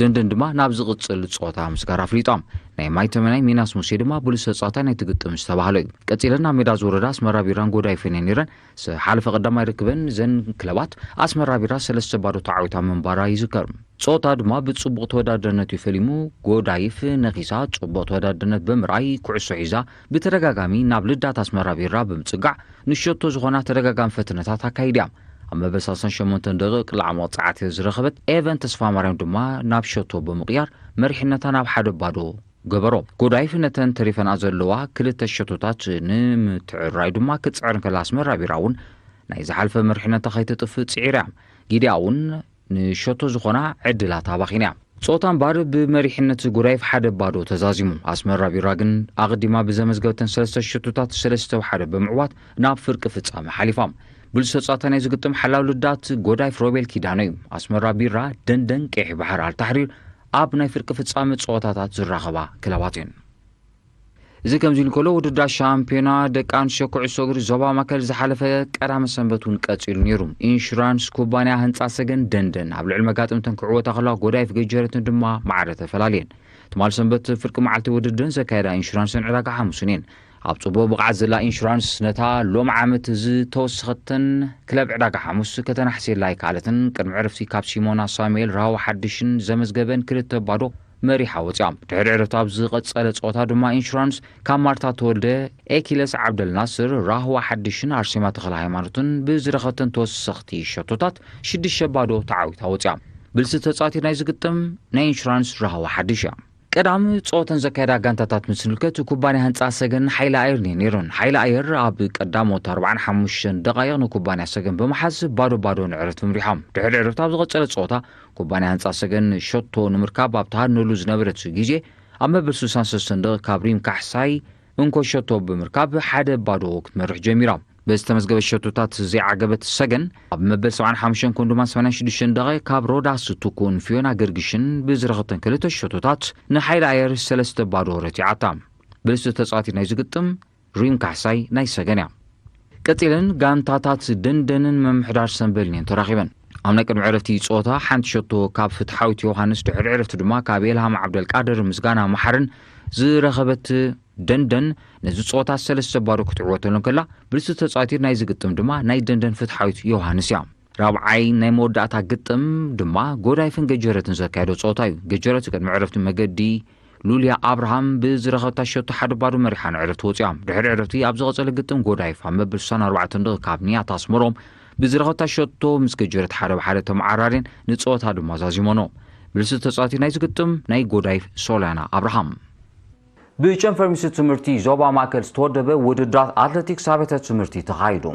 ደንደን ድማ ናብ ዝቕጽል ጸወታ ምስጋር ኣፍሊጦም። ናይ ማይ ተመናይ ሚናስ ሙሴ ድማ ብሉስ ተጻዋታይ ናይቲ ግጥም ዝተባህለ እዩ። ቀጺለን ናብ ሜዳ ዝወረዳ ኣስመራ ቢራን ጎዳይፍን እየን ነይረን። ዝሓለፈ ቀዳማይ ርክበን እዘን ክለባት ኣስመራ ቢራ ሰለስተ ባዶ ተዓዊታ ምንባራ ይዝከር። ጸወታ ድማ ብጽቡቕ ተወዳደርነት እዩ ፈሊሙ። ጎዳይፍ ነኺሳ ጽቡቕ ተወዳደርነት ብምርኣይ ኩዕሶ ሒዛ ብተደጋጋሚ ናብ ልዳት ኣስመራ ቢራ ብምጽጋዕ ንሸቶ ዝኾና ተደጋጋሚ ፈተነታት ኣካይዳ። ኣብ መበል ሰላሳን ሸሞንተን ደቂቕ ላዕሊ መቕጻዕቲ ዝረኸበት ኤቨን ተስፋማርያም ድማ ናብ ሸቶ ብምቕያር መሪሕነታ ናብ ሓደ ባዶ ገበሮ። ጎዳይፍ ነተን ተሪፈንኣ ዘለዋ ክልተ ሸቶታት ንምትዕርራይ ድማ ክትጽዕር እንከላ ኣስመራ ቢራ እውን ናይ ዝሓለፈ መሪሕነታ ከይተጥፍእ ጽዒራ። ጊዲኣ እውን ንሸቶ ዝኾና ዕድላት ኣባኺና። ጸወታ እምባር ብመሪሕነት ጎዳይፍ ሓደ ባዶ ተዛዚሙ። ኣስመራ ቢራ ግን ኣቐዲማ ብዘመዝገበተን ሰለስተ ሸቶታት ሰለስተ ብሓደ ብምዕዋት ናብ ፍርቂ ፍጻመ ሓሊፋ። ብሉጽ ተጻዋታይ ናይ ዝግጥም ሓላው ልዳት ጎዳይፍ ሮቤል ኪዳነ እዩ። ኣስመራ ቢራ፣ ደንደን፣ ቀይሕ ባሕር ኣልታሕሪር ኣብ ናይ ፍርቂ ፍጻመ ጸወታታት ዝራኸባ ክለባት እየን። እዚ ከምዚ ኢሉ እንከሎ፣ ውድድር ሻምፒዮና ደቂ ኣንስትዮ ኩዕሶ እግሪ ዞባ ማእከል ዝሓለፈ ቀዳመ ሰንበት እውን ቀጺሉ ነይሩ። ኢንሹራንስ ኩባንያ ህንጻ ሰገን ደንደን ኣብ ልዕሊ መጋጥምተን ክዕወታ ከለዋ ጎዳይፍ ገጀረትን ድማ ማዕረ ተፈላልየን። ትማል ሰንበት ፍርቂ መዓልቲ ውድድርን ዘካየዳ ኢንሹራንስን ዕዳጋ ሓሙስን እየን። ኣብ ጽቡቕ ብቕዓት ዘላ ኢንሹራንስ ነታ ሎም ዓመት ዝተወሰኸተን ክለብ ዕዳጋ ሓሙስ ከተናሕስየላ ኣይከኣለትን። ቅድሚ ዕረፍቲ ካብ ሲሞና ሳሙኤል፣ ራህዋ ሓድሽን ዘመዝገበን ክልተ ባዶ መሪሓ ወፂኣ። ድሕሪ ዕረፍቲ ኣብ ዝቐጸለ ጸወታ ድማ ኢንሹራንስ ካብ ማርታ ተወልደ፣ ኤኪለስ ዓብደልናስር፣ ራህዋ ሓድሽን ኣርሴማ ተኽለ ሃይማኖትን ብዝረኸብተን ተወሰኽቲ ሸቶታት ሽዱሽተ ባዶ ተዓዊታ ወፂኣ። ብልሲ ተጻዋቲት ናይ ዝግጥም ናይ ኢንሹራንስ ራህዋ ሓድሽ እያ። ቀዳም ጸወተን ዘካየዳ ጋንታታት ምስ ንልከት ኩባንያ ህንጻ ሰገን ሓይሊ ኣየር ነይረን። ሓይሊ ኣየር ኣብ ቀዳሞት ኣርባዓን ሓሙሽተን ደቓይቕ ንኩባንያ ሰገን ብምሓዝ ባዶ ባዶ ንዕረፍቲ ምሪሖም። ድሕሪ ዕረፍቲ ኣብ ዝቐጸለ ጸወታ ኩባንያ ህንጻ ሰገን ሸቶ ንምርካብ ኣብ ተሃድነሉ ዝነበረት ግዜ ኣብ መበል ስሳን ሰለስተን ደቒቕ ካብ ሪም ካሕሳይ እንኮ ሸቶ ብምርካብ ሓደ ባዶ ክትመርሕ ጀሚራ። ብዝተመዝገበ ሸቶታት ዘይዓገበት ሰገን ኣብ መበል ሰብዓን ሓሙሽተን ከምኡ ድማ ሰማንያን ሽዱሽተን ደቒቕ ካብ ሮዳስ ቱኩን ፊዮና ገርግሽን ብዝረኸብተን ክልተ ሸቶታት ንሓይሊ ኣየር ሰለስተ ባዶ ረቲዓታ። ብልስቲ ተጻዋቲት ናይ ዝግጥም ሪም ካሕሳይ ናይ ሰገን እያ። ቀጺለን ጋንታታት ደንደንን ምምሕዳር ሰንበልን እየን ተራኺበን። ኣብ ናይ ቅድሚ ዕረፍቲ ጸወታ ሓንቲ ሸቶ ካብ ፍትሓዊት ዮሃንስ ድሕሪ ዕረፍቲ ድማ ካብ ኤልሃም ዓብደልቃድር ምስጋና መሓርን ዝረኸበት ደንደን ነዚ ጸወታ ሰለስተ ባዶ ክትዕወተሉ እንከላ፣ ብልስቲ ተጻዋቲት ናይ ዝግጥም ድማ ናይ ደንደን ፍትሓዊት ዮሃንስ እያ። ራብዓይ ናይ መወዳእታ ግጥም ድማ ጎዳይፍን ገጀረትን ዘካየዶ ጸወታ እዩ። ገጀረት ቅድሚ ዕረፍቲ መገዲ ሉልያ ኣብርሃም ብዝረኸብታ ሸቶ ሓደ ባዶ መሪሓ ንዕረፍቲ ወፂኣ። ድሕሪ ዕረፍቲ ኣብ ዝቐጸለ ግጥም ጎዳይፍ ኣብ መበል ስሳን ኣርባዕተን ደቒቕ ካብ ንያት ኣስመሮም ብዝረኸብታ ሸቶ ምስ ገጀረት ሓደ ብሓደ ተመዓራርየን ንጸወታ ድማ ዛዚመኖ። ምልሲ ተጻዋቲ ናይ ዝግጥም ናይ ጎዳይፍ ሶልያና ኣብርሃም። ብጨንፈር ሚኒስትሪ ትምህርቲ ዞባ ማእከል ዝተወደበ ውድድራት ኣትሌቲክስ ኣብያተ ትምህርቲ ተኻይዱ።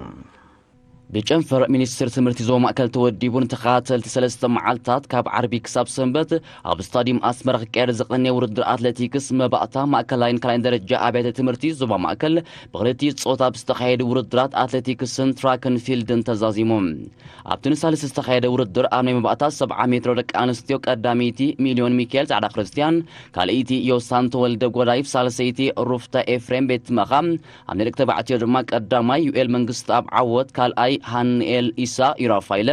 ብጨንፈር ሚኒስትሪ ትምህርቲ ዞባ ማእከል ተወዲቡ ንተኸታተልቲ ሰለስተ መዓልታት ካብ ዓርቢ ክሳብ ሰንበት ኣብ ስታዲየም ኣስመራ ክካየድ ዝቐነየ ውድድር ኣትሌቲክስ መባእታ ማእከላይን ካልኣይን ደረጃ ኣብያተ ትምህርቲ ዞባ ማእከል ብኽልቲኡ ጾታ ብዝተኻየዱ ውድድራት ኣትሌቲክስን ትራክን ፊልድን ተዛዚሙ። ኣብቲ ንሳልስቲ ዝተኻየደ ውድድር ኣብ ናይ መባእታ ሰብዓ ሜትሮ ደቂ ኣንስትዮ ቀዳመይቲ ሚልዮን ሚካኤል ጻዕዳ ክርስትያን፣ ካልኣይቲ ዮሳን ተወልደ ጎዳይፍ፣ ሳልሰይቲ ሩፍታ ኤፍሬም ቤት መኻ፣ ኣብ ናይ ደቂ ተባዕትዮ ድማ ቀዳማይ ዩኤል መንግስትኣብ ዓወት፣ ካልኣይ ሃንኤል ኢሳ ኢራፋይለ፣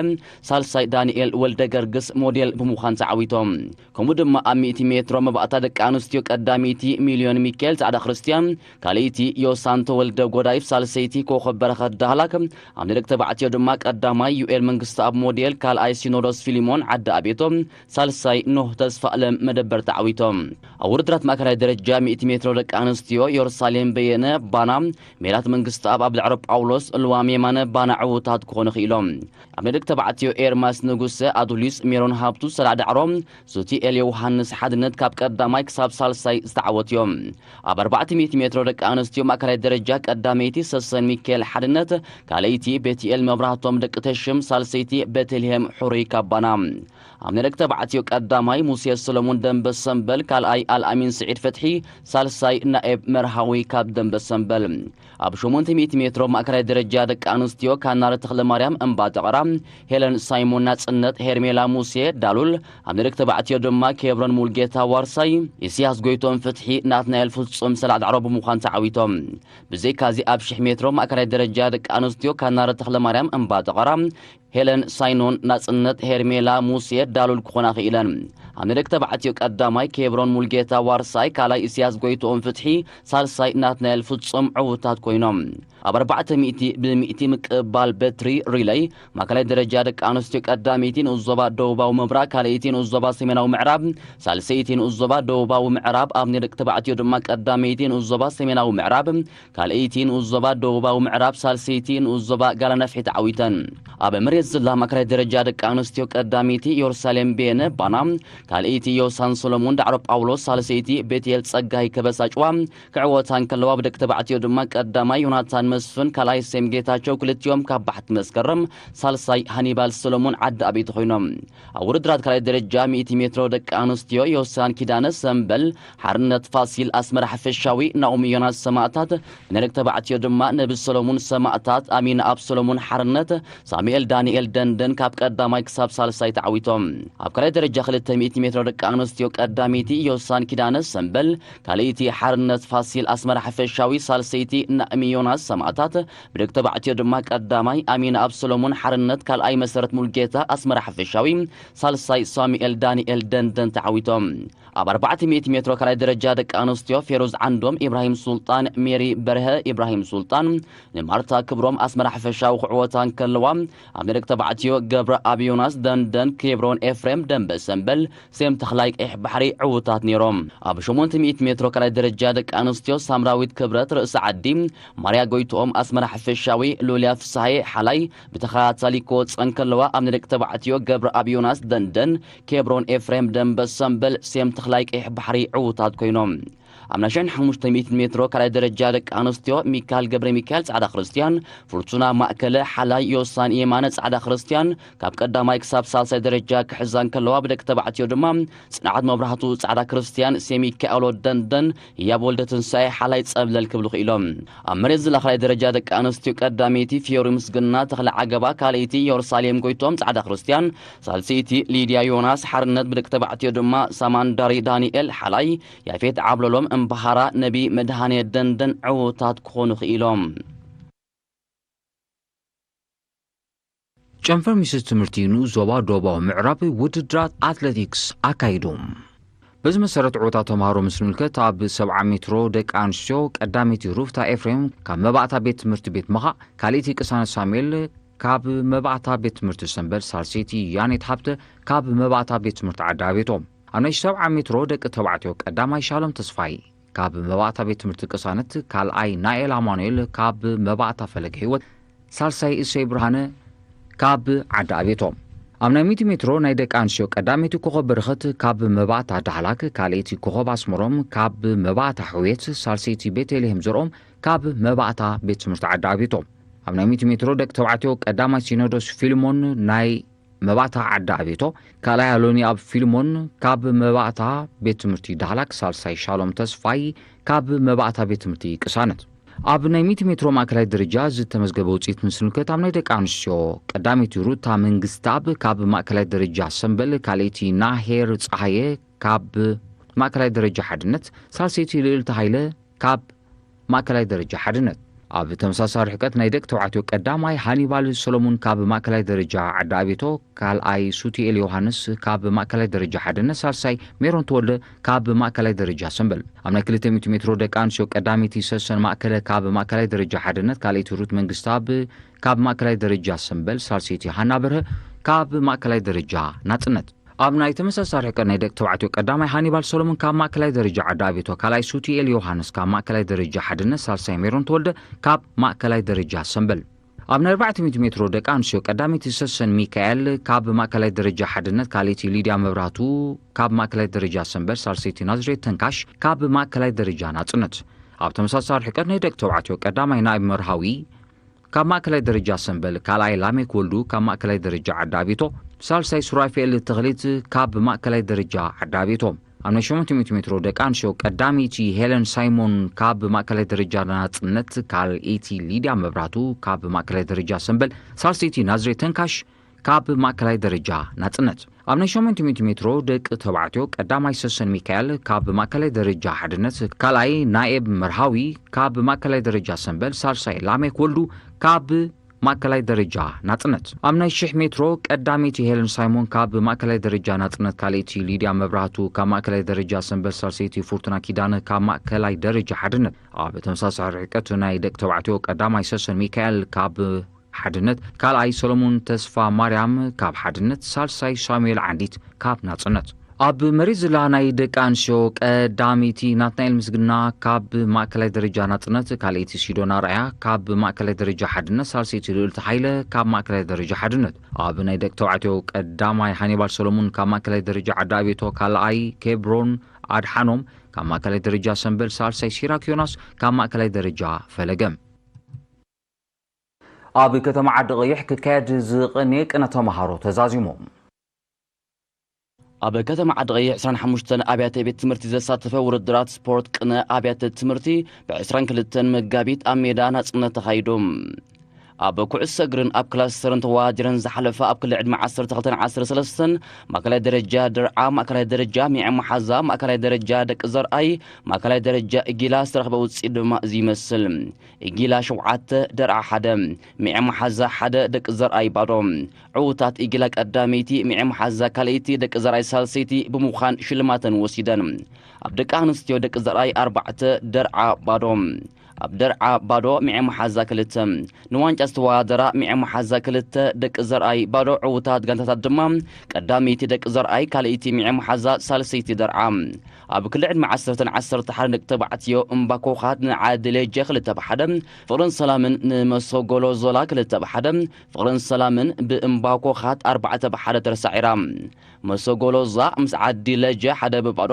ሳልሳይ ዳንኤል ወልደ ገርግስ ሞዴል ብምዃን ተዓዊቶም። ከምኡ ድማ ኣብ ሚእቲ ሜትሮ መባእታ ደቂ ኣንስትዮ ቀዳመይቲ ሚልዮን ሚካኤል ጻዕዳ ክርስትያን፣ ካልኣይቲ ዮሳን ተወልደ ጎዳይፍ፣ ሳልሰይቲ ኮኸብ በረኸት ዳህላክ፣ ኣብ ናይ ደቂ ተባዕትዮ ድማ ቀዳማይ ዩኤል መንግስትኣብ ሞዴል፣ ካልኣይ ሲኖዶስ ፊሊሞን ዓዲ ኣቤቶ፣ ሳልሳይ ኖህ ተስፋ ኣለም መደበር ተዓዊቶም። ኣብ ውድድራት ማእከላይ ደረጃ ሚእቲ ሜትሮ ደቂ ኣንስትዮ ዮርሳሌም በየነ ባና፣ ሜላት መንግስትኣብ ኣብ ዳዕሮ ጳውሎስ፣ ልዋም የማነ ባና ዕዉታት ክኾኑ ክኢሎም። ኣብ ናይ ደቂ ተባዕትዮ ኤርማስ ንጉሰ፣ ኣዱሊስ ሜሮን ሃብቱ፣ ሰላዕ ዳዕሮ፣ ሱቲኤል ዮውሃንስ ሓድነት ካብ ቀዳማይ ክሳብ ሳልሳይ ዝተዓወቱ እዮም። ኣብ ኣርባዕተ ሚእቲ ሜትሮ ደቂ ኣንስትዮ ማእከላይ ደረጃ ቀዳመይቲ ሰሰን ሚካኤል ሓድነት፣ ካልኣይቲ ቤትኤል መብራህቶም ደቂ ተሽም፣ ሳልሰይቲ ቤተልሔም ሕሩይ ካባና። ኣብ ናይ ደቂ ተባዕትዮ ቀዳማይ ሙሴ ሰሎሞን ደንበ ሰምበል፣ ካልኣይ ኣልኣሚን ስዒድ ፈትሒ፣ ሳልሳይ ናኤብ መርሃዊ ካብ ደንበ ሰምበል። ኣብ ሸሞንተ ሚእቲ ሜትሮ ማእከላይ ደረጃ ደቂ ኣንስትዮ ካናረ ተኽለማርያም እምባጠቐራ፣ ሄለን ሳይሞን ናጽነት፣ ሄርሜላ ሙሴ ዳሉል፣ ኣብ ናይ ደቂ ተባዕትዮ ድማ ኬብሮን ሙልጌታ ዋርሳይ፣ ኢስያስ ጎይቶም ፍትሒ፣ ናትናኤል ፍጹም ሰላዕ ዳዕሮ ብምዃን ተዓዊቶም። ብዘይካዚ ኣብ ሽሕ ሜትሮ ማእከላይ ደረጃ ደቂ ኣንስትዮ ካናረ ተኽለማርያም እምባጠቐራ፣ ሄለን ሳይኖን ናጽነት፣ ሄርሜላ ሙሴ ዳሉል ክኾና ክኢለን። ኣብ ናይ ደቂ ተባዕትዮ ቀዳማይ ኬብሮን ሙልጌታ ዋርሳይ፣ ካልኣይ ኢስያስ ጎይትኦም ፍትሒ፣ ሳልሳይ ናትናኤል ፍጹም ዕዉታት ኮይኖም። ኣብ ኣርባዕተ ሚእቲ ብሚእቲ ምቅባል በትሪ ሪለይ፣ ማእከላይ ደረጃ ደቂ ኣንስትዮ ቀዳመይቲ ንኡስ ዞባ ደቡባዊ ምብራቕ፣ ካልኣይቲ ንኡስ ዞባ ሰሜናዊ ምዕራብ፣ ሳልሰይቲ ንኡስ ዞባ ደቡባዊ ምዕራብ፣ ኣብ ናይ ደቂ ተባዕትዮ ድማ ቀዳመይቲ ንኡስ ዞባ ሰሜናዊ ምዕራብ፣ ካልኣይቲ ንኡስ ዞባ ደቡባዊ ምዕራብ፣ ሳልሰይቲ ንኡስ ዞባ ጋላነፍሒ ተዓዊተን። ኣብ መሬት ዝላ ማእከላይ ደረጃ ደቂ ኣንስትዮ ቀዳመይቲ ዮርሳሌም ቤነ ባና፣ ካልኣይቲ ዮሳን ሰሎሞን ዳዕሮ ጳውሎስ፣ ሳልሰይቲ ቤትኤል ጸጋይ ከበሳ ጭዋ ክዕወታ እንከለዋ፣ ብደቂ ተባዕትዮ ድማ ቀዳማይ ዮናታን መስፍን፣ ካልኣይ ሴም ጌታቸው፣ ክልቲኦም ካብ ባሕቲ መስከረም፣ ሳልሳይ ሃኒባል ሰሎሞን ዓዲ ኣቤት ኮይኖም። ኣብ ውድድራት ካልኣይ ደረጃ ሚእቲ ሜትሮ ደቂ ኣንስትዮ ዮሳን ኪዳነ ሰምበል፣ ሓርነት ፋሲል ኣስመራ ሓፈሻዊ፣ ናኦሚ ዮናስ ሰማእታት፣ ናይ ደቂ ተባዕትዮ ድማ ነቢ ሰሎሙን ሰማእታት፣ ኣሚን ኣብ ሰሎሙን ሓርነት፣ ሳሙኤል ዳንኤል ደንደን ካብ ቀዳማይ ክሳብ ሳልሳይ ተዓዊቶም። ኣብ ካልኣይ ደረጃ ክልተ ሚእቲ ሜትሮ ደቂ ኣንስትዮ ቀዳመይቲ ዮሳን ኪዳነ ሰምበል፣ ካልኣይቲ ሓርነት ፋሲል ኣስመራ ሓፈሻዊ፣ ሳልሰይቲ ናእሚ ዮናስ ሰማእታት፣ ብደቂ ተባዕትዮ ድማ ቀዳማይ ኣሚን ኣብ ሰሎሙን ሓርነት፣ ካልኣይ መሰረት ሙልጌታ ኣስመራ ሓፈሻዊ፣ ሳልሳይ ሳሙኤል ዳንኤል ደንደን ተዓዊቶም። ኣብ ኣርባዕተ ሚእቲ ሜትሮ ካልኣይ ደረጃ ደቂ ኣንስትዮ ፌሮዝ ዓንዶም፣ ኢብራሂም ሱልጣን፣ ሜሪ በርሀ፣ ኢብራሂም ሱልጣን፣ ንማርታ ክብሮም ኣስመራ ሓፈሻዊ ክዕወታ እንከለዋ፣ ኣብ ናይ ደቂ ተባዕትዮ ገብረ ኣብ ዮናስ ደንደን፣ ኬብሮን ኤፍሬም ደንበ ሰምበል፣ ሴም ተኽላይ ቀይሕ ባሕሪ ዕዉታት ነይሮም። ኣብ ሸሞንተ ሚእቲ ሜትሮ ካልኣይ ደረጃ ደቂ ኣንስትዮ ሳምራዊት ክብረት ርእሲ ዓዲ፣ ማርያ ጎይትኦም ኣስመራ ሓፈሻዊ፣ ሉልያ ፍስሃየ ሓላይ ብተኸታታሊ ክወፅኣ እንከለዋ፣ ኣብ ናይ ደቂ ተባዕትዮ ገብረ ኣብ ዮናስ ደንደን፣ ኬብሮን ኤፍሬም ደንበ ሰምበል፣ ሴም ተኽላይ ቀይሕ ባሕሪ ዕዉታት ኮይኖም። ኣብ ናይ ሽሕን ሓሙሽተ ሚእትን ሜትሮ ካልኣይ ደረጃ ደቂ ኣንስትዮ ሚካል ገብረ ሚካኤል ጻዕዳ ክርስትያን፣ ፍርቱና ማእከለ ሓላይ ዮሳን የማነ ጻዕዳ ክርስትያን ካብ ቀዳማይ ክሳብ ሳልሳይ ደረጃ ክሕዛ እንከለዋ፣ ብደቂ ተባዕትዮ ድማ ጽንዓት መብራህቱ ጻዕዳ ክርስትያን፣ ሴሚካኤሎ ደንደን፣ ህያብ ወልደ ትንሳኤ ሓላይ ጸብለል ክብሉ ክኢሎም። ኣብ መሬት ዝላ ካልኣይ ደረጃ ደቂ ኣንስትዮ ቀዳመይቲ ፊዮሪ ምስግና ተኽለ ዓገባ፣ ካልኣይቲ ዮርሳሌም ጎይቶም ጻዕዳ ክርስትያን፣ ሳልሰይቲ ሊድያ ዮናስ ሓርነት፣ ብደቂ ተባዕትዮ ድማ ሳማንዳሪ ዳንኤል ሓላይ፣ ያፌት ዓብለሎም እምበሃራ፣ ነቢ መድሃኔ ደንደን ዕዉታት ክኾኑ ክኢሎም። ጨንፈር ሚኒስትሪ ትምህርቲ ንኡስ ዞባ ደቡባዊ ምዕራብ ውድድራት ኣትሌቲክስ ኣካይዱ። በዚ መሰረት ዕውታት ተምሃሮ ምስ ንምልከት፣ ኣብ ሰብዓ ሜትሮ ደቂ ኣንስትዮ ቀዳመይቲ ሩፍታ ኤፍሬም ካብ መባእታ ቤት ትምህርቲ ቤት መኻእ፣ ካልኣይቲ ቅሳነት ሳሙኤል ካብ መባእታ ቤት ትምህርቲ ሰንበል፣ ሳልሰይቲ ያኔት ሃብተ ካብ መባእታ ቤት ትምህርቲ ዓዲ ኣቤቶ። ኣብ ናይ ሰብዓ ሜትሮ ደቂ ተባዕትዮ ቀዳማይ ሻሎም ተስፋይ ካብ መባእታ ቤት ትምህርቲ ቅሳነት፣ ካልኣይ ናኤል ኣማኑኤል ካብ መባእታ ፈለገ ህይወት፣ ሳልሳይ እሰይ ብርሃነ ካብ ዓዲ ኣቤቶ። ኣብ ናይ ሚእቲ ሜትሮ ናይ ደቂ ኣንስትዮ ቀዳመይቲ ኮኸብ በረኸት ካብ መባእታ ዳህላክ፣ ካልኣይቲ ኮኸብ ኣስመሮም ካብ መባእታ ሕውየት፣ ሳልሰይቲ ቤተልሔም ዘርኦም ካብ መባእታ ቤት ትምህርቲ ዓዲ ኣቤቶ። ኣብ ናይ ሚእቲ ሜትሮ ደቂ ተባዕትዮ ቀዳማይ ሲኖዶስ ፊልሞን ናይ መባእታ ዓዲ ኣቤቶ፣ ካልኣይ ኣሎኒ ኣብ ፊልሞን ካብ መባእታ ቤት ትምህርቲ ዳህላክ፣ ሳልሳይ ሻሎም ተስፋይ ካብ መባእታ ቤት ትምህርቲ ቅሳነት። ኣብ ናይ ሚእቲ ሜትሮ ማእከላይ ደረጃ ዝተመዝገበ ውፅኢት ምስ ንምልከት፣ ኣብ ናይ ደቂ ኣንስትዮ ቀዳመይቲ ሩታ መንግስተኣብ ካብ ማእከላይ ደረጃ ሰምበል፣ ካልኣይቲ ናሄር ፀሃየ ካብ ማእከላይ ደረጃ ሓድነት፣ ሳልሰይቲ ልእልቲ ሃይለ ካብ ማእከላይ ደረጃ ሓድነት። ኣብ ተመሳሳሊ ርሕቀት ናይ ደቂ ተባዕትዮ ቀዳማይ ሃኒባል ሰሎሙን ካብ ማእከላይ ደረጃ ዓዲ ኣቤቶ፣ ካልኣይ ሱቲኤል ዮሃንስ ካብ ማእከላይ ደረጃ ሓድነት፣ ሳልሳይ ሜሮን ተወልደ ካብ ማእከላይ ደረጃ ሰምበል። ኣብ ናይ ክልተ ሚእቲ ሜትሮ ደቂ ኣንስትዮ ቀዳመይቲ ሰሰን ማእከለ ካብ ማእከላይ ደረጃ ሓድነት፣ ካልኣይቲ ሩት መንግስተኣብ ካብ ማእከላይ ደረጃ ሰምበል፣ ሳልሰይቲ ሃና በርሀ ካብ ማእከላይ ደረጃ ናጽነት። ኣብ ናይ ተመሳሳሊ ርሕቀት ናይ ደቂ ተባዕትዮ ቀዳማይ ሃኒባል ሰሎሞን ካብ ማእከላይ ደረጃ ዓዲ ኣቤቶ፣ ካልኣይ ሱቲኤል ዮሃንስ ካብ ማእከላይ ደረጃ ሓድነት፣ ሳልሳይ ሜሮን ተወልደ ካብ ማእከላይ ደረጃ ሰምበል። ኣብ ናይ ኣርባዕተ ሚእቲ ሜትሮ ደቂ ኣንስትዮ ቀዳመይቲ ሰሰን ሚካኤል ካብ ማእከላይ ደረጃ ሓድነት፣ ካልኣይቲ ሊድያ መብራህቱ ካብ ማእከላይ ደረጃ ሰምበል፣ ሳልሰይቲ ናዝሬት ተንካሽ ካብ ማእከላይ ደረጃ ናጽነት። ኣብ ተመሳሳሊ ርሕቀት ናይ ደቂ ተባዕትዮ ቀዳማይ ናይብ መርሃዊ ካብ ማእከላይ ደረጃ ሰምበል፣ ካልኣይ ላሜክ ወልዱ ካብ ማእከላይ ደረጃ ዓዲ ኣቤቶ፣ ሳልሳይ ሱራፌል ተኽሊት ካብ ማእከላይ ደረጃ ዓዲ ኣቤቶ። ኣብ ናይ ሸሞንተ ሚእቲ ሜትሮ ደቂ ኣንስትዮ ቀዳመይቲ ሄለን ሳይሞን ካብ ማእከላይ ደረጃ ናጽነት፣ ካልኣይቲ ሊድያ መብራቱ ካብ ማእከላይ ደረጃ ሰምበል፣ ሳልሰይቲ ናዝሬት ተንካሽ ካብ ማእከላይ ደረጃ ናጽነት። ኣብ ናይ ሸሞንተ ሚእቲ ሜትሮ ደቂ ተባዕትዮ ቀዳማይ ሰሰን ሚካኤል ካብ ማእከላይ ደረጃ ሓድነት፣ ካልኣይ ናኤብ መርሃዊ ካብ ማእከላይ ደረጃ ሰምበል፣ ሳልሳይ ላሜክ ወልዱ ካብ ማእከላይ ደረጃ ናጽነት። ኣብ ናይ ሽሕ ሜትሮ ቀዳመይቲ ሄለን ሳይሞን ካብ ማእከላይ ደረጃ ናጽነት፣ ካልኣይቲ ሊድያ መብራህቱ ካብ ማእከላይ ደረጃ ሰምበል፣ ሳልሰይቲ ፉርቱና ኪዳነ ካብ ማእከላይ ደረጃ ሓድነት። ኣብ ተመሳሳሊ ርሕቀት ናይ ደቂ ተባዕትዮ ቀዳማይ ሰሰን ሚካኤል ካብ ሓድነት፣ ካልኣይ ሰሎሞን ተስፋ ማርያም ካብ ሓድነት፣ ሳልሳይ ሳሙኤል ዓንዲት ካብ ናጽነት። ኣብ መሬት ዝላ ናይ ደቂ ኣንስትዮ ቀዳመይቲ ናትናኤል ምስግና ካብ ማእከላይ ደረጃ ናጽነት፣ ካልኣይቲ ሲዶና ርኣያ ካብ ማእከላይ ደረጃ ሓድነት፣ ሳልሰይቲ ልእልቲ ሃይለ ካብ ማእከላይ ደረጃ ሓድነት። ኣብ ናይ ደቂ ተባዕትዮ ቀዳማይ ሃኒባል ሰሎሙን ካብ ማእከላይ ደረጃ ዓዲ ኣቤቶ፣ ካልኣይ ኬብሮን ኣድሓኖም ካብ ማእከላይ ደረጃ ሰምበል፣ ሳልሳይ ሲራክ ዮናስ ካብ ማእከላይ ደረጃ ፈለገ። ኣብ ከተማ ዓዲ ቀይሕ ክካየድ ዝቐነየ ቅነ ተምሃሮ ተዛዚሙ። ኣብ ከተማ ዓዲ ቀይሕ ዕስራን ሓሙሽተን ኣብያተ ቤት ትምህርቲ ዘሳተፈ ውድድራት ስፖርት ቅነ ኣብያተ ትምህርቲ ብ ዕስራን ክልተን መጋቢት ኣብ ሜዳ ናጽነት ተኻይዱ። ኣብ ኩዕሶ እግርን ኣብ ክላስተርን ተወዳዲረን ዝሓለፋ ኣብ ክሊ ዕድመ ዓሰርተ ክልተን ዓሰርተ ሰለስተን ማእከላይ ደረጃ ድርዓ፣ ማእከላይ ደረጃ ሚዐ መሓዛ፣ ማእከላይ ደረጃ ደቂ ዘርኣይ፣ ማእከላይ ደረጃ እጊላ ዝተረኽበ ውጽኢት ድማ እዚ ይመስል። እጊላ ሸውዓተ፣ ደርዓ ሓደ፣ ሚዐ መሓዛ ሓደ፣ ደቂ ዘርኣይ ባዶ። ዕዉታት እጊላ ቀዳመይቲ፣ ሚዐ መሓዛ ካልኣይቲ፣ ደቂ ዘርኣይ ሳልሰይቲ ብምዃን ሽልማተን ወሲደን። ኣብ ደቂ ኣንስትዮ ደቂ ዘርኣይ ኣርባዕተ፣ ደርዓ ባዶ። ኣብ ደርዓ ባዶ፣ ሚዐ መሓዛ ክልተ። ንዋንጫ ዝተወዳደራ ሚዐ መሓዛ ክልተ፣ ደቂ ዘርኣይ ባዶ፣ ዕዉታት ጋንታታት ድማ ቀዳመይቲ ደቂ ዘርኣይ፣ ካልኣይቲ ሚዐ መሓዛ፣ ሳልሰይቲ ደርዓ። ኣብ ክሊ ዕድመ ዓሰርተን ዓሰርተ ሓደን ደቂ ተባዕትዮ እምባኮኻት ንዓዲ ሌጀ ክልተ ብ ሓደ፣ ፍቕርን ሰላምን ንመሰጎሎ ዞላ ክልተ ብ ሓደ፣ ፍቕርን ሰላምን ብእምባኮኻት ኣርባዕተ ብ ሓደ ተረሳዒራ። መሰጎሎ ዞላ ምስ ዓዲ ሌጀ ሓደ ብ ባዶ፣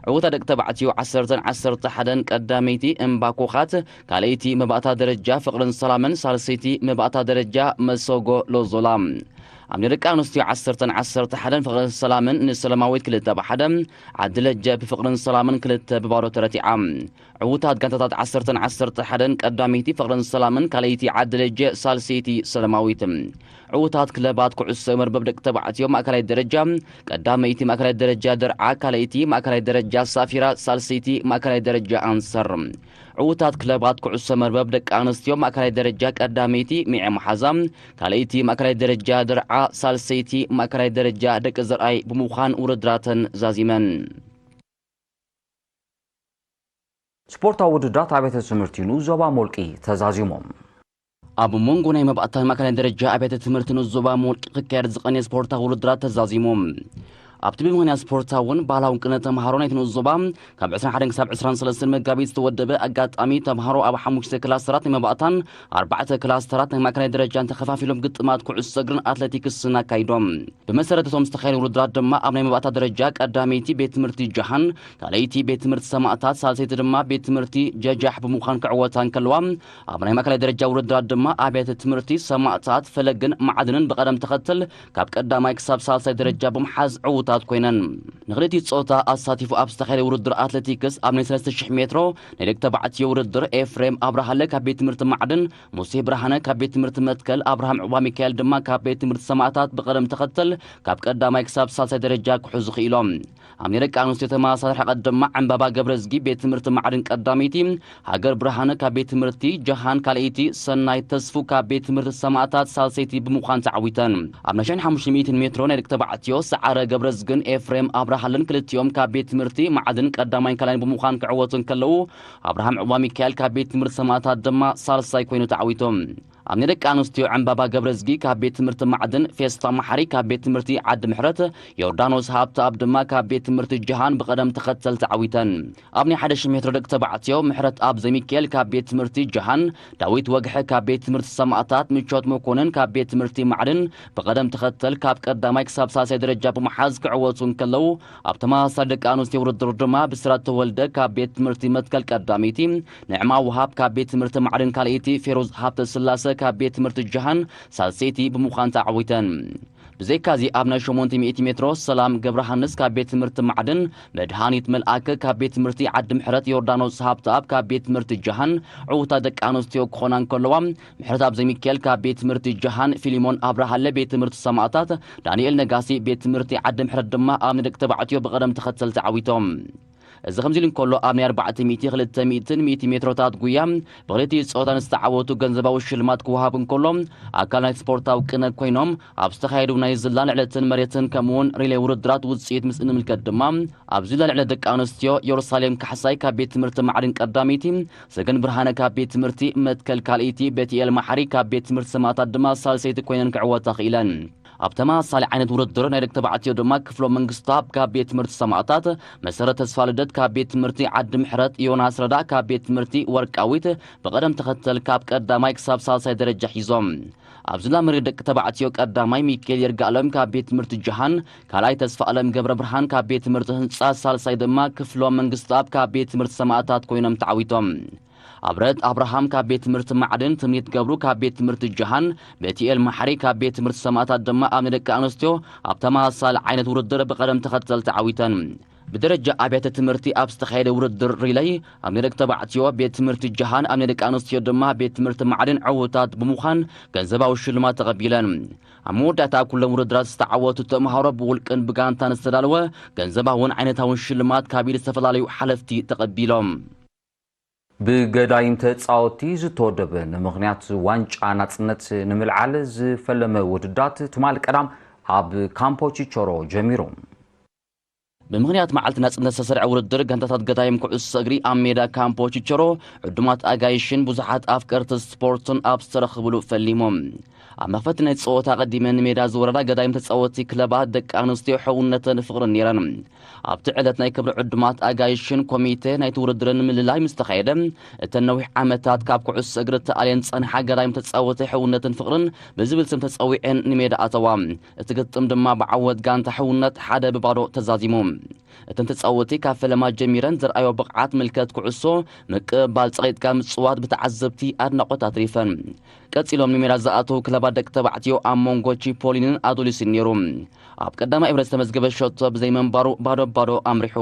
ዕዉታት ደቂ ተባዕትዮ ዓሰርተን ዓሰርተ ሓደን ቀዳመይቲ እምባኮኻት፣ ካልኣይቲ መባእታ ደረጃ ፍቕርን ሰላምን፣ ሳልሰይቲ መባእታ ደረጃ መሰጎሎ ዞላ። ኣብ ናይ ደቂ ኣንስትዮ ዓሰርተን ዓሰርተ ሓደን ፍቕርን ሰላምን ንሰላማዊት ክልተ ብ ሓደ፣ ዓዲ ሌጀ ብፍቕርን ሰላምን ክልተ ብ ባዶ ተረቲዓ። ዕዉታት ጋንታታት ዓሰርተን ዓሰርተ ሓደን ቀዳመይቲ ፍቕርን ሰላምን፣ ካልኣይቲ ዓዲ ሌጀ፣ ሳልሰይቲ ሰላማዊት። ዕዉታት ክለባት ኩዕሶ መርበብ ደቂ ተባዕትዮ ማእከላይ ደረጃ፣ ቀዳመይቲ ማእከላይ ደረጃ ደርዓ፣ ካልኣይቲ ማእከላይ ደረጃ ሳፊራ፣ ሳልሰይቲ ማእከላይ ደረጃ ኣንሰር። ዕዉታት ክለባት ኩዕሶ መርበብ ደቂ ኣንስትዮ ማእከላይ ደረጃ ቀዳመይቲ ሚዐ መሓዛ፣ ካልኣይቲ ማእከላይ ደረጃ ደርዓ፣ ሳልሰይቲ ማእከላይ ደረጃ ደቂ ዘርኣይ ብምዃን ውድድራተን ዛዚመን። ስፖርታዊ ውድድራት ኣብያተ ትምህርቲ ንኡስ ዞባ ሞልቂ ተዛዚሞም። ኣብ መንጎ ናይ መባእታን ማእከላይ ደረጃ ኣብያተ ትምህርቲ ንኡስ ዞባ ሞልቂ ክካየድ ዝቐነየ ስፖርታዊ ውድድራት ተዛዚሙ። ኣብቲ ብምኽንያት ስፖርታውን ባህላውን ቅነ ተምሃሮ ናይቲ ንኡስ ዞባ ካብ ዕስራን ሓደን ክሳብ ዕስራን ሰለስተን መጋቢት ዝተወደበ ኣጋጣሚ፣ ተምሃሮ ኣብ ሓሙሽተ ክላስተራት ናይ መባእታን ኣርባዕተ ክላስተራት ናይ ማእከላይ ደረጃን ተኸፋፊሎም ግጥማት ኩዕሶ እግርን ኣትሌቲክስን ኣካይዶም። ብመሰረት እቶም ዝተኻየዱ ውድድራት ድማ ኣብ ናይ መባእታ ደረጃ ቀዳመይቲ ቤት ትምህርቲ ጀሃን፣ ካልኣይቲ ቤት ትምህርቲ ሰማእታት፣ ሳልሰይቲ ድማ ቤት ትምህርቲ ጀጃሕ ብምዃን ክዕወታ እንከለዋ፣ ኣብ ናይ ማእከላይ ደረጃ ውድድራት ድማ ኣብያተ ትምህርቲ ሰማእታት፣ ፈለግን ማዕድንን ብቐደም ተኸተል ካብ ቀዳማይ ክሳብ ሳልሳይ ደረጃ ብምሓዝ ዕዉታት ኮይነን። ንኽልቲኡ ጾታ ኣሳቲፉ ኣብ ዝተኻየደ ውድድር ኣትሌቲክስ ኣብ ናይ ሰለስተ ሽሕ ሜትሮ ናይ ደቂ ተባዕትዮ ውድድር ኤፍሬም ኣብርሃለ ካብ ቤት ትምህርቲ ማዕድን፣ ሙሴ ብርሃነ ካብ ቤት ትምህርቲ መትከል፣ ኣብርሃም ዕባ ሚካኤል ድማ ካብ ቤት ትምህርቲ ሰማእታት ብቐደም ተኸተል ካብ ቀዳማይ ክሳብ ሳልሳይ ደረጃ ክሕዙ ክኢሎም። ኣብ ናይ ደቂ ኣንስትዮ ተመሳሳሊ ርሕቀት ድማ ዕምባባ ገብረዝጊ ቤት ትምህርቲ ማዕድን ቀዳመይቲ፣ ሃገር ብርሃነ ካብ ቤት ትምህርቲ ጀሃን ካልኣይቲ፣ ሰናይ ተስፉ ካብ ቤት ትምህርቲ ሰማእታት ሳልሰይቲ ብምዃን ተዓዊተን። ኣብ ናይ ሽሕን ሓሙሽተ ሚእትን ሜትሮ ናይ ደቂ ተባዕትዮ ሰዓረ ገብረዝግን ኤፍሬም ኣብርሃለን ክልቲኦም ካብ ቤት ትምህርቲ ማዕድን ቀዳማይን ካልኣይን ብምዃን ክዕወቱ እንከለዉ፣ ኣብርሃም ዕባ ሚካኤል ካብ ቤት ትምህርቲ ሰማእታት ድማ ሳልሳይ ኮይኑ ተዓዊቶም። ኣብ ናይ ደቂ ኣንስትዮ ዕምባባ ገብረዝጊ ካብ ቤት ትምህርቲ ማዕድን፣ ፌስታ መሓሪ ካብ ቤት ትምህርቲ ዓዲ ምሕረት፣ ዮርዳኖስ ሃብተኣብ ድማ ካብ ቤት ትምህርቲ ጀሃን ብቐደም ተኸተል ተዓዊተን። ኣብ ናይ ሓደ ሺሕ ሜትሮ ደቂ ተባዕትዮ ምሕረት ኣብ ዘሚካኤል ካብ ቤት ትምህርቲ ጀሃን፣ ዳዊት ወግሐ ካብ ቤት ትምህርቲ ሰማእታት፣ ምቾት መኮነን ካብ ቤት ትምህርቲ ማዕድን ብቐደም ተኸተል ካብ ቀዳማይ ክሳብ ሳልሳይ ደረጃ ብምሓዝ ክዕወቱ እንከለዉ፣ ኣብ ተመሳሳሊ ደቂ ኣንስትዮ ውድድር ድማ ብስራት ተወልደ ካብ ቤት ትምህርቲ መትከል ቀዳመይቲ፣ ንዕማ ውሃብ ካብ ቤት ትምህርቲ ማዕድን ካልኣይቲ፣ ፌሮዝ ሃብተ ስላሰ ካብ ቤት ትምህርቲ ጀሃን ሳልሰይቲ ብምዃን ተዓዊተን። ብዘይካዚ ኣብ ናይ ሸሞንተ ሚእቲ ሜትሮ ሰላም ገብረሃንስ ካብ ቤት ትምህርቲ ማዕድን፣ መድሃኒት መልኣከ ካብ ቤት ትምህርቲ ዓዲ ምሕረት፣ ዮርዳኖስ ሃብተኣብ ካብ ቤት ትምህርቲ ጀሃን ዕዉታት ደቂ ኣንስትዮ ክኾና እንከለዋ፣ ምሕረት ኣብ ዘሚካኤል ካብ ቤት ትምህርቲ ጀሃን፣ ፊሊሞን ኣብርሃለ ቤት ትምህርቲ ሰማእታት፣ ዳንኤል ነጋሲ ቤት ትምህርቲ ዓዲ ምሕረት ድማ ኣብ ናይ ደቂ ተባዕትዮ ብቐደም ተኸተል ተዓዊቶም። እዚ ከምዚ ኢሉ እንከሎ፣ ኣብ ናይ ኣርባዕተ ሚእቲ፣ ክልተ ሚእትን ሚእቲ ሜትሮታት ጉያ ብኽልቲኡ ጾታ ንዝተዓወቱ ገንዘባዊ ሽልማት ክወሃብ እንከሎ፣ ኣካል ናይ ስፖርታዊ ቅነ ኮይኖም ኣብ ዝተኻየዱ ናይ ዝላ ልዕለትን መሬትን ከምኡውን ሪሌ ውድድራት ውጽኢት ምስ እንምልከት ድማ፣ ኣብ ዝላ ልዕለት ደቂ ኣንስትዮ የሩሳሌም ካሕሳይ ካብ ቤት ትምህርቲ ማዕድን ቀዳመይቲ፣ ሰገን ብርሃነ ካብ ቤት ትምህርቲ መትከል ካልኣይቲ፣ ቤትኤል ማሓሪ ካብ ቤት ትምህርቲ ሰማእታት ድማ ሳልሰይቲ ኮይነን ክዕወታ ክኢለን። ኣብ ተመሳሳሊ ዓይነት ውድድር ናይ ደቂ ተባዕትዮ ድማ ክፍሎም መንግስታብ ካብ ቤት ትምህርቲ ሰማእታት፣ መሰረት ተስፋ ልደት ካብ ቤት ትምህርቲ ዓዲ ምሕረት፣ ዮናስ ረዳ ካብ ቤት ትምህርቲ ወርቃዊት ብቐደም ተኸተል ካብ ቀዳማይ ክሳብ ሳልሳይ ደረጃ ሒዞም። ኣብ ዝላ መሬት ደቂ ተባዕትዮ ቀዳማይ ሚካኤል ይርጋለም ካብ ቤት ትምህርቲ ጀሃን፣ ካልኣይ ተስፋ ኣለም ገብረ ብርሃን ካብ ቤት ትምህርቲ ህንጻ፣ ሳልሳይ ድማ ክፍሎም መንግስታብ ካብ ቤት ትምህርቲ ሰማእታት ኮይኖም ተዓዊቶም። ኣብረት ኣብርሃም ካብ ቤት ትምህርቲ ማዕድን፣ ትምኒት ገብሩ ካብ ቤት ትምህርቲ ጀሃን፣ ቤትኤል ማሕሪ ካብ ቤት ትምህርቲ ሰማእታት ድማ ኣብ ንደቂ ኣንስትዮ ኣብ ተመሳሳሊ ዓይነት ውድድር ብቐደም ተኸተል ተዓዊተን። ብደረጃ ኣብያተ ትምህርቲ ኣብ ዝተኻየደ ውድድር ሪለይ ኣብ ንደቂ ተባዕትዮ ቤት ትምህርቲ ጀሃን፣ ኣብ ንደቂ ኣንስትዮ ድማ ቤት ትምህርቲ ማዕድን ዕዉታት ብምዃን ገንዘባዊ ሽልማት ተቐቢለን። ኣብ መወዳእታ ኩሎም ውድድራት ዝተዓወቱ ተምሃሮ ብውልቅን ብጋንታን ዝተዳለወ ገንዘባውን ዓይነታውን ሽልማት ካብ ኢድ ዝተፈላለዩ ሓለፍቲ ተቐቢሎም። ብገዳይም ተጻወትቲ ዝተወደበ ንምኽንያት ዋንጫ ናጽነት ንምልዓል ዝፈለመ ውድዳት ትማል ቀዳም ኣብ ካምፖ ቺቸሮ ጀሚሩ። ብምኽንያት መዓልቲ ናጽነት ዝተሰርዐ ውድድር ጋንታታት ገዳይም ኩዕሶ እግሪ ኣብ ሜዳ ካምፖ ቺቸሮ ዕዱማት ኣጋይሽን ብዙሓት ኣፍቀርቲ ስፖርትን ኣብ ዝተረኽብሉ ፈሊሞም። ኣብ መኽፈቲ ናይ ጸወታ ኣቐዲመን ንሜዳ ዝወረዳ ገዳይም ተጻወትቲ ክለባት ደቂ ኣንስትዮ ሕውነተን ፍቕርን ነይረን። ኣብቲ ዕለት ናይ ክብሪ ዕዱማት ኣጋይሽን ኮሚቴ ናይቲ ውድድርን ምልላይ ምስ ተኻየደ፣ እተን ነዊሕ ዓመታት ካብ ኩዕሶ እግሪ ተኣልየን ዝጸንሓ ገዳይም ተጻወቲ ሕውነትን ፍቕርን ብዝብል ስም ተጸዊዐን ንሜዳ ኣተዋ። እቲ ግጥም ድማ ብዓወት ጋንታ ሕውነት ሓደ ብባዶ ተዛዚሙ። እተን ተጻወቲ ካብ ፈለማ ጀሚረን ዘርኣዮ ብቕዓት ምልከት ኩዕሶ ምቅብባል ጸቒጥካ ምጽዋት ብተዓዘብቲ ኣድናቖት ኣትሪፈን። ቀጺሎም ንሜዳ ዝኣተዉ ክለባት ደቂ ተባዕትዮ ኣብ መንጎ ቺፖሊንን ኣዱሊስን ነይሩ። ኣብ ቀዳማይ እብረ ዝተመዝገበ ሸቶ ብዘይመንባሩ ባዶ ባዶ ኣምሪሑ።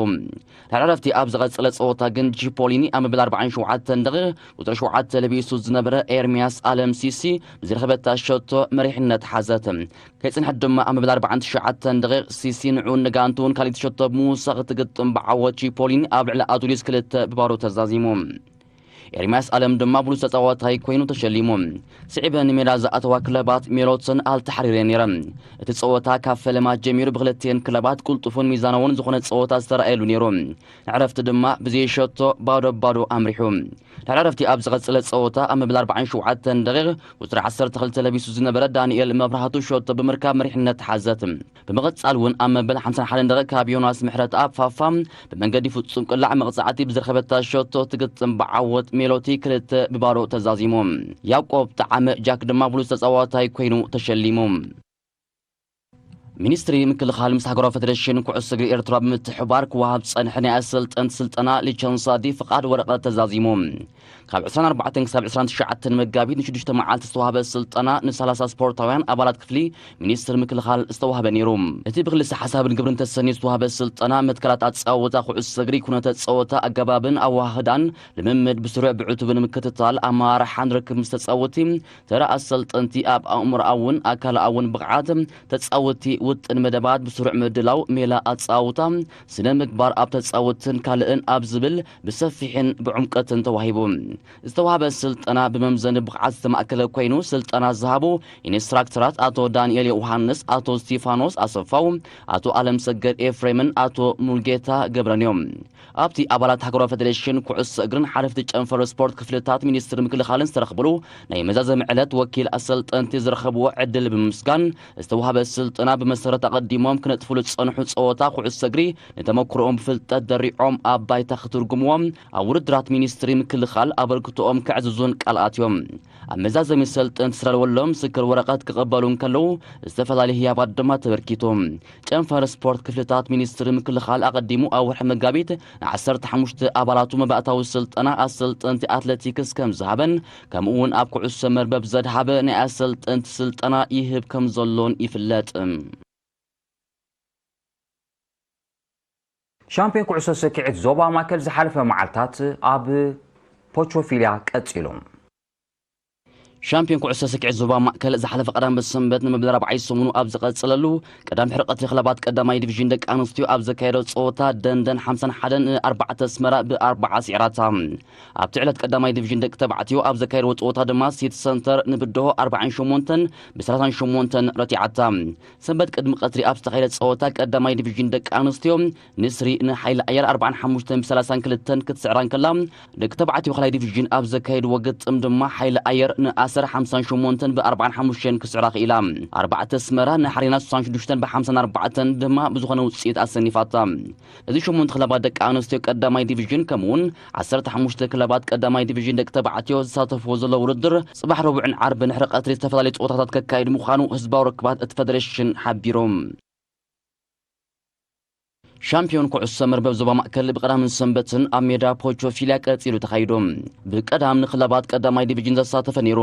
ድሕሪ ዕረፍቲ ኣብ ዝቐጸለ ጸወታ ግን ቺፖሊኒ ኣብ መበል ኣርባዓን ሸውዓተን ደቂቕ ቁጽሪ ሸውዓተ ለቢሱ ዝነበረ ኤርሚያስ ኣለም ሲሲ ብዝረኸበታ ሸቶ መሪሕነት ሓዘት። ከይጽንሐት ድማ ኣብ መበል ኣርባዓን ትሽዓተን ደቂቕ ሲሲ ንዕኡን ንጋንትኡን ካልኣይቲ ሸቶ ብምውሳኽ እቲ ግጥም ብዓወት ቺፖሊኒ ኣብ ልዕሊ ኣዱሊስ ክልተ ብባዶ ተዛዚሙ። ኤርምያስ ኣለም ድማ ብሉጽ ተጻዋታይ ኮይኑ ተሸሊሙ። ስዒበን ንሜዳ ዝኣተዋ ክለባት ሜሎትን ኣልታሕሪረን ነይረን። እቲ ጸወታ ካብ ፈለማ ጀሚሩ ብክልቲኤን ክለባት ቅልጡፍን ሚዛናውን ዝኾነ ጸወታ ዝተረኣየሉ ነይሩ። ንዕረፍቲ ድማ ብዘይሸቶ ባዶ ባዶ ኣምሪሑ። ድሕሪ ዕረፍቲ ኣብ ዝቐጸለ ጸወታ ኣብ መበል ኣርባዓን ሸውዓተን ደቂቕ ቁጽሪ ዓሰርተ ክልተ ለቢሱ ዝነበረ ዳንኤል መብራህቱ ሸቶ ብምርካብ መሪሕነት ሓዘት። ብምቕጻል እውን ኣብ መበል ሓምሳን ሓደን ደቂቕ ካብ ዮናስ ምሕረተኣብ ፋፋ ብመንገዲ ፍጹም ቅላዕ መቕጻዕቲ ብዝረኸበታ ሸቶ ትግጥም ብዓወት ሜሎቲ ክልተ ብባዶ ተዛዚሙ። ያዕቆብ ጠዓመ ጃክ ድማ ብሉጽ ተጻዋታይ ኮይኑ ተሸሊሙ። ሚኒስትሪ ምክልኻል ምስ ሃገራዊ ፌደሬሽን ኩዕሶ እግሪ ኤርትራ ብምትሕብባር ክወሃብ ዝጸንሐ ናይ ኣሰልጠንቲ ስልጠና ሊቸንስ ዲ ፍቓድ ወረቐት ተዛዚሙ። ካብ ዕስራን ኣርባዕተን ክሳብ ዕስራን ትሽዓተን መጋቢት ንሽዱሽተ መዓልቲ ዝተዋህበ ስልጠና ንሰላሳ ስፖርታውያን ኣባላት ክፍሊ ሚኒስትሪ ምክልኻል ዝተዋህበ ነይሩ። እቲ ብክልሰ ሓሳብን ግብርን ተሰንዩ ዝተዋህበ ስልጠና መትከላት ኣጻወታ ኩዕሶ እግሪ፣ ኩነተ ጸወታ፣ ኣገባብን ኣወሃህዳን ልምምድ ብስሩዕ ብዕቱብን ምክትታል ኣመራርሓን ርክብ ምስ ተጻወቲ ተራ ኣሰልጠንቲ ኣብ ኣእምሮኣውን ኣካላውን ብቕዓት ተጻወቲ ውጥን መደባት ብስሩዕ ምድላው ሜላ ኣጻውታ ስነ ምግባር ኣብ ተጻወትን ካልእን ኣብ ዝብል ብሰፊሕን ብዕምቀትን ተዋሂቡ። ዝተዋህበ ስልጠና ብመምዘኒ ብቕዓት ዝተማእከለ ኮይኑ ስልጠና ዝሃቡ ኢንስትራክተራት ኣቶ ዳንኤል ዮሃንስ፣ ኣቶ ስቲፋኖስ ኣሰፋው፣ ኣቶ ኣለም ሰገድ ኤፍሬምን ኣቶ ሙልጌታ ገብረን እዮም። ኣብቲ ኣባላት ሃገራዊ ፌደሬሽን ኩዕሶ እግርን ሓለፍቲ ጨንፈር ስፖርት ክፍልታት ሚኒስትሪ ምክልኻልን ዝተረኽብሉ ናይ መዛዘሚ ዕለት ወኪል ኣሰልጠንቲ ዝረኸብዎ ዕድል ብምምስጋን ዝተዋህበ ስልጠና ብመሰረት ኣቐዲሞም ክነጥፍሉ ዝጸንሑ ጸወታ ኩዕሶ እግሪ ንተመክሮኦም ብፍልጠት ደሪዖም ኣብ ባይታ ክትርጉምዎም ኣብ ውድድራት ሚኒስትሪ ምክልኻል ኣበርክቶኦም ከዕዝዙን ቃል ኣትዮም። ኣብ መዛዘሚ ሰልጠንቲ ዝተዳለወሎም ምስክር ወረቐት ክቐበሉ እንከለዉ ዝተፈላለዩ ህያባት ድማ ተበርኪቱ። ጨንፈር ስፖርት ክፍልታት ሚኒስትሪ ምክልኻል ኣቐዲሙ ኣብ ወርሒ መጋቢት ንዓሰርተ ሓሙሽተ ኣባላቱ መባእታዊ ስልጠና ኣሰልጠንቲ ኣትሌቲክስ ከም ዝሃበን ከምኡ እውን ኣብ ኩዕሶ መርበብ ዘድሃበ ናይ ኣሰልጠንቲ ስልጠና ይህብ ከም ዘሎን ይፍለጥ። ሻምፒዮን ኩዕሶ ስክዒት ዞባ ማእከል ዝሓለፈ መዓልታት ኣብ ፖቾፊልያ ቀጺሉ። ሻምፒዮን ኩዕሶ ስክዒት ዞባ ማእከል ዝሓለፈ ቀዳም ሰንበት ንመበል ኣርባዓይ ሰሙኑ ኣብ ዝቐጸለሉ ቀዳም ድሕሪ ቀትሪ ክለባት ቀዳማይ ዲቪዥን ደቂ ኣንስትዮ ኣብ ዘካየዶ ጸወታ ደንደን ሓምሳን ሓደን ንኣርባዕተ ኣስመራ ብኣርባዓ ስዒራታ። ኣብቲ ዕለት ቀዳማይ ዲቪዥን ደቂ ተባዕትዮ ኣብ ዘካየድዎ ጸወታ ድማ ሲቲ ሰንተር ንብድሆ ኣርባዓን ሸሞንተን ብሰላሳን ሸሞንተን ረቲዓታ። ሰንበት ቅድሚ ቀትሪ ኣብ ዝተኻየደ ጸወታ ቀዳማይ ዲቪዥን ደቂ ኣንስትዮ ንስሪ ንሓይሊ ኣየር ኣርባዓን ሓሙሽተን ብሰላሳን ክልተን ክትስዕራ እንከላ፣ ደቂ ተባዕትዮ ካልኣይ ዲቪዥን ኣብ ዘካየድዎ ግጥም ድማ ሓይሊ ኣየር ንኣሰር ሓምሳን ሸሞንተን ብኣርባዓን ሓሙሽተን ክስዕራ ክኢላ። ኣርባዕተ ኣስመራ ንሓሬና ስሳን ሽዱሽተን ብሓምሳን ኣርባዕተን ድማ ብዝኾነ ውጽኢት ኣሰኒፋታ። እዚ ሸሞንተ ክለባት ደቂ ኣንስትዮ ቀዳማይ ዲቪዥን ከምኡውን ዓሰርተ ሓሙሽተ ክለባት ቀዳማይ ዲቪዥን ደቂ ተባዕትዮ ዝሳተፍዎ ዘሎ ውድድር ጽባሕ ረቡዕን ዓርብን ድሕሪ ቀትሪ ዝተፈላለዩ ጸወታታት ከካይድ ምዃኑ ህዝባዊ ርክባት እቲ ፌደሬሽን ሓቢሩ። ሻምፒዮን ኩዕሶ መርበብ ዞባ ማእከል ብቐዳምን ሰንበትን ኣብ ሜዳ ፖቾፊልያ ቀጺሉ ተኻይዱ። ብቀዳም ንክለባት ቀዳማይ ዲቪዥን ዘሳተፈ ነይሩ።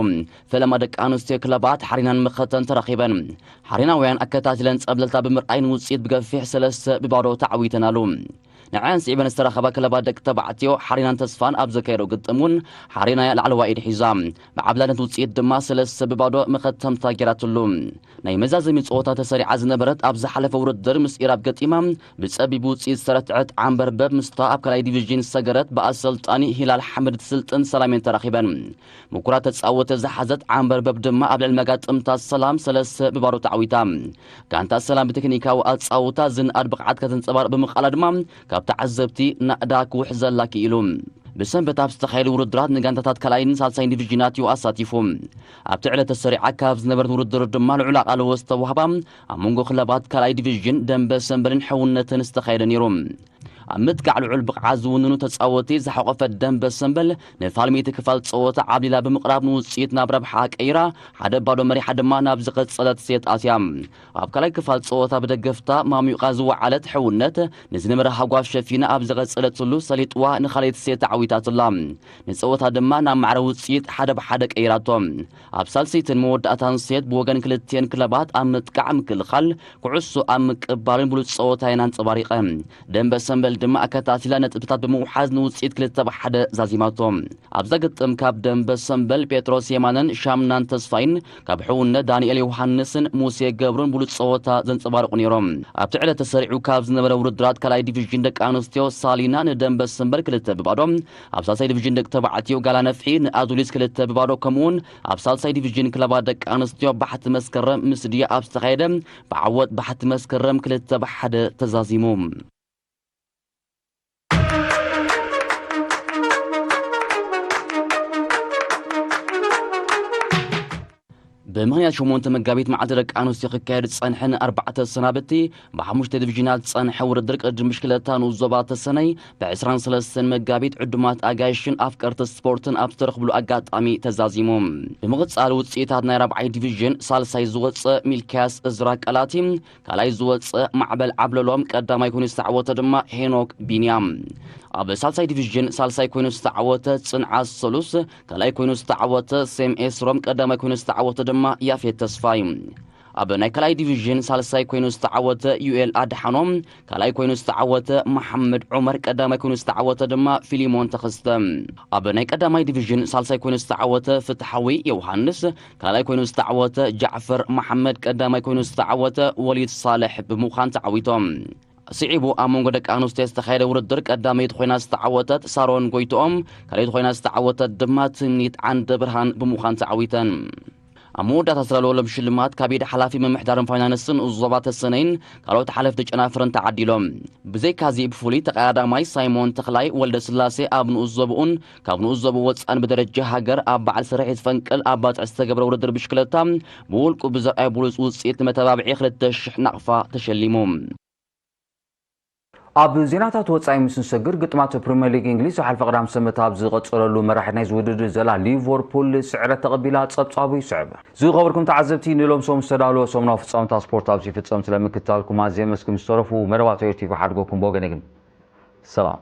ፈለማ ደቂ ኣንስትዮ ክለባት ሓሪናን መኸተን ተራኺበን። ሓሪናውያን ኣከታቲለን ጸብለልታ ብምርኣይ ንውጽኢት ብገፊሕ ሰለስተ ብባዶ ተዓዊተናሉ። ንዕን ስዒበን ዝተረኸባ ክለባት ደቂ ተባዕትዮ ሓሪናን ተስፋን ኣብ ዘካየዶ ግጥም እውን ሓሪና ላዕለዋይ ኢድ ሒዛ። ብዓብላልነት ውጽኢት ድማ ሰለስተ ብባዶ መኸተምታ ገይራትሉ። ናይ መዛዘሚ ጸወታ ተሰሪዓ ዝነበረት ኣብ ዝሓለፈ ውድድር ምስ ኢራብ ገጢማ ብጸቢብ ውጽኢት ዝተረትዐት ዓንበርበብ ምስታ ኣብ ካልኣይ ዲቪዥን ዝሰገረት ብኣሰልጣኒ ሂላል ሓመድ ትስልጥን ሰላሜን ተራኺበን። ምኩራት ተጻወተ ዝሓዘት ዓንበርበብ ድማ ኣብ ልዕሊ መጋጥምታ ሰላም ሰለስተ ብባዶ ተዓዊታ። ጋንታ ሰላም ብቴክኒካዊ ኣጻውታ ዝንኣድ ብቕዓት ከተንጸባርቕ ብምኽኣላ ድማ ካብ ተዓዘብቲ ናእዳ ክውሕዘላ ክኢሉ። ብሰንበት ኣብ ዝተኻየዱ ውድድራት ንጋንታታት ካልኣይን ሳልሳይን ዲቪዥናት እዩ ኣሳቲፉ። ኣብቲ ዕለት ተሰሪዓ ካብ ዝነበረት ውድድር ድማ ልዑል ኣቓልቦ ዝተዋህባ ኣብ መንጎ ክለባት ካልኣይ ዲቪዥን ደንበ ሰንበልን ሕውነትን ዝተኻየደ ነይሩ። ኣብ ምጥቃዕ ልዑል ብቕዓት ዝውንኑ ተጻወቲ ዝሓቖፈት ደንበ ሰንበል ንፋልሚቲ ክፋል ጸወታ ዓብሊላ ብምቕራብ ንውጽኢት ናብ ረብሓ ቀይራ ሓደ ባዶ መሪሓ ድማ ናብ ዝቐጸለት ሴት ኣትያ። ኣብ ካልኣይ ክፋል ጸወታ ብደገፍታ ማሚቓ ዝወዓለት ሕውነት ንዝነበረ ሃጓፍ ሸፊና ኣብ ዝቐጸለትሉ ሰሊጥዋ ንኻልኣይቲ ሴት ተዓዊታትላ። ንጸወታ ድማ ናብ ማዕረ ውጽኢት ሓደ ብሓደ ቀይራቶ። ኣብ ሳልሰይትን መወዳእታን ሴት ብወገን ክልቲኤን ክለባት ኣብ ምጥቃዕ ምክልኻል፣ ኩዕሶ ኣብ ምቅባልን ብሉጽ ጸወታ እየን ኣንጸባሪቐን። ደንበ ሰንበል ድማ ኣከታቲላ ነጥብታት ብምውሓዝ ንውፅኢት ክልተ ብ ሓደ ዛዚማቶ። ኣብዛ ግጥም ካብ ደንበ ሰምበል ጴጥሮስ የማነን ሻምናን ተስፋይን፣ ካብ ሕውነት ዳንኤል ዮሃንስን ሙሴ ገብሩን ብሉጽ ጸወታ ዘንጸባርቑ ነይሮም። ኣብቲ ዕለት ተሰሪዑ ካብ ዝነበረ ውድድራት ካልኣይ ዲቪዥን ደቂ ኣንስትዮ ሳሊና ንደንበ ሰምበል ክልተ ብ ባዶ፣ ኣብ ሳልሳይ ዲቪዥን ደቂ ተባዕትዮ ጋላ ነፍሒ ንኣዱሊስ ክልተ ብ ባዶ፣ ከምኡውን ኣብ ሳልሳይ ዲቪዥን ክለባት ደቂ ኣንስትዮ ባሕቲ መስከረም ምስ ድያ ኣብ ዝተኻየደ ብዓወት ባሕቲ መስከረም ክልተ ብ ሓደ ተዛዚሙ። ብምኽንያት ሸሞንተ መጋቢት መዓልቲ ደቂ ኣንስትዮ ክካየድ ዝጸንሐ ንኣርባዕተ ሰናብቲ ብሓሙሽተ ዲቪዥናት ዝጸንሐ ውድድር ቅድድም ብሽክለታ ንኡስ ዞባ ተሰነይ ብ ዕስራን ሰለስተን መጋቢት ዕዱማት ኣጋይሽን ኣፍቀርቲ ስፖርትን ኣብ ዝተረኽብሉ ኣጋጣሚ ተዛዚሙ። ብምቕጻል ውጽኢታት ናይ ራብዓይ ዲቪዥን ሳልሳይ ዝወጸ ሚልክያስ እዝራ ቀላቲ፣ ካልኣይ ዝወጸ ማዕበል ዓብለሎም፣ ቀዳማይ ኮይኑ ዝተዓወተ ድማ ሄኖክ ቢንያም። ኣብ ሳልሳይ ዲቪዥን ሳልሳይ ኮይኑ ዝተዓወተ ጽንዓት ሰሉስ፣ ካልኣይ ኮይኑ ዝተዓወተ ሴም ኤስሮም፣ ቀዳማይ ኮይኑ ዝተዓወተ ድማ ያፌት ተስፋይ። ኣብ ናይ ካልኣይ ዲቪዥን ሳልሳይ ኮይኑ ዝተዓወተ ዩኤል ኣድሓኖም፣ ካልኣይ ኮይኑ ዝተዓወተ መሓመድ ዑመር፣ ቀዳማይ ኮይኑ ዝተዓወተ ድማ ፊሊሞን ተኸስተ። ኣብ ናይ ቀዳማይ ዲቪዥን ሳልሳይ ኮይኑ ዝተዓወተ ፍትሓዊ ዮሃንስ፣ ካልኣይ ኮይኑ ዝተዓወተ ጃዕፈር መሓመድ፣ ቀዳማይ ኮይኑ ዝተዓወተ ወሊድ ሳልሕ ብምዃን ተዓዊቶም። ስዒቡ ኣብ መንጎ ደቂ ኣንስትዮ ዝተኻየደ ውድድር ቀዳመይቲ ኮይና ዝተዓወተት ሳሮን ጎይትኦም፣ ካልኣይቲ ኮይና ዝተዓወተት ድማ ትምኒት ዓንደ ብርሃን ብምዃን ተዓዊተን። ኣብ መወዳእታ ዝተዳለወሎም ሽልማት ካብ ኢድ ሓላፊ ምምሕዳርን ፋይናንስን ንኡስ ዞባ ተሰነይን ካልኦት ሓለፍቲ ጨናፍርን ተዓዲሎም። ብዘይካዚ ብፍሉይ ተቐዳዳማይ ሳይሞን ተኽላይ ወልደ ስላሴ ኣብ ንኡስ ዞብኡን ካብ ንኡስ ዞብኡ ወጻእን ብደረጃ ሃገር ኣብ በዓል ስርሒት ፈንቅል ኣብ ባጽዕ ዝተገብረ ውድድር ብሽክለታ ብውልቁ ብዘርኣዮ ብሉጽ ውጽኢት ንመተባብዒ ክልተ ሽሕ ናቕፋ ተሸሊሙ። ኣብ ዜናታት ወጻኢ ምስ ንሰግር፣ ግጥማት ፕሪምየር ሊግ እንግሊዝ ዝሓለፈ ቀዳም ሰንበት ኣብ ዝቐጸለሉ መራሒት ናይዚ ውድድር ዘላ ሊቨርፑል ስዕረት ተቐቢላ ጸብጻቡ ይስዕብ። ዝኸበርኩም ተዓዘብቲ፣ ንሎም ሰሙን ዝተዳለወ ሰሙናዊ ፍጻመታት ስፖርት ኣብዚ ይፍጸም። ስለምክትታልኩም ኣዝየ የመስግን። ዝተረፉ መደባት ሪዮ ቲቪ ሓድጎኩም ብወገነይ ግን ሰላም።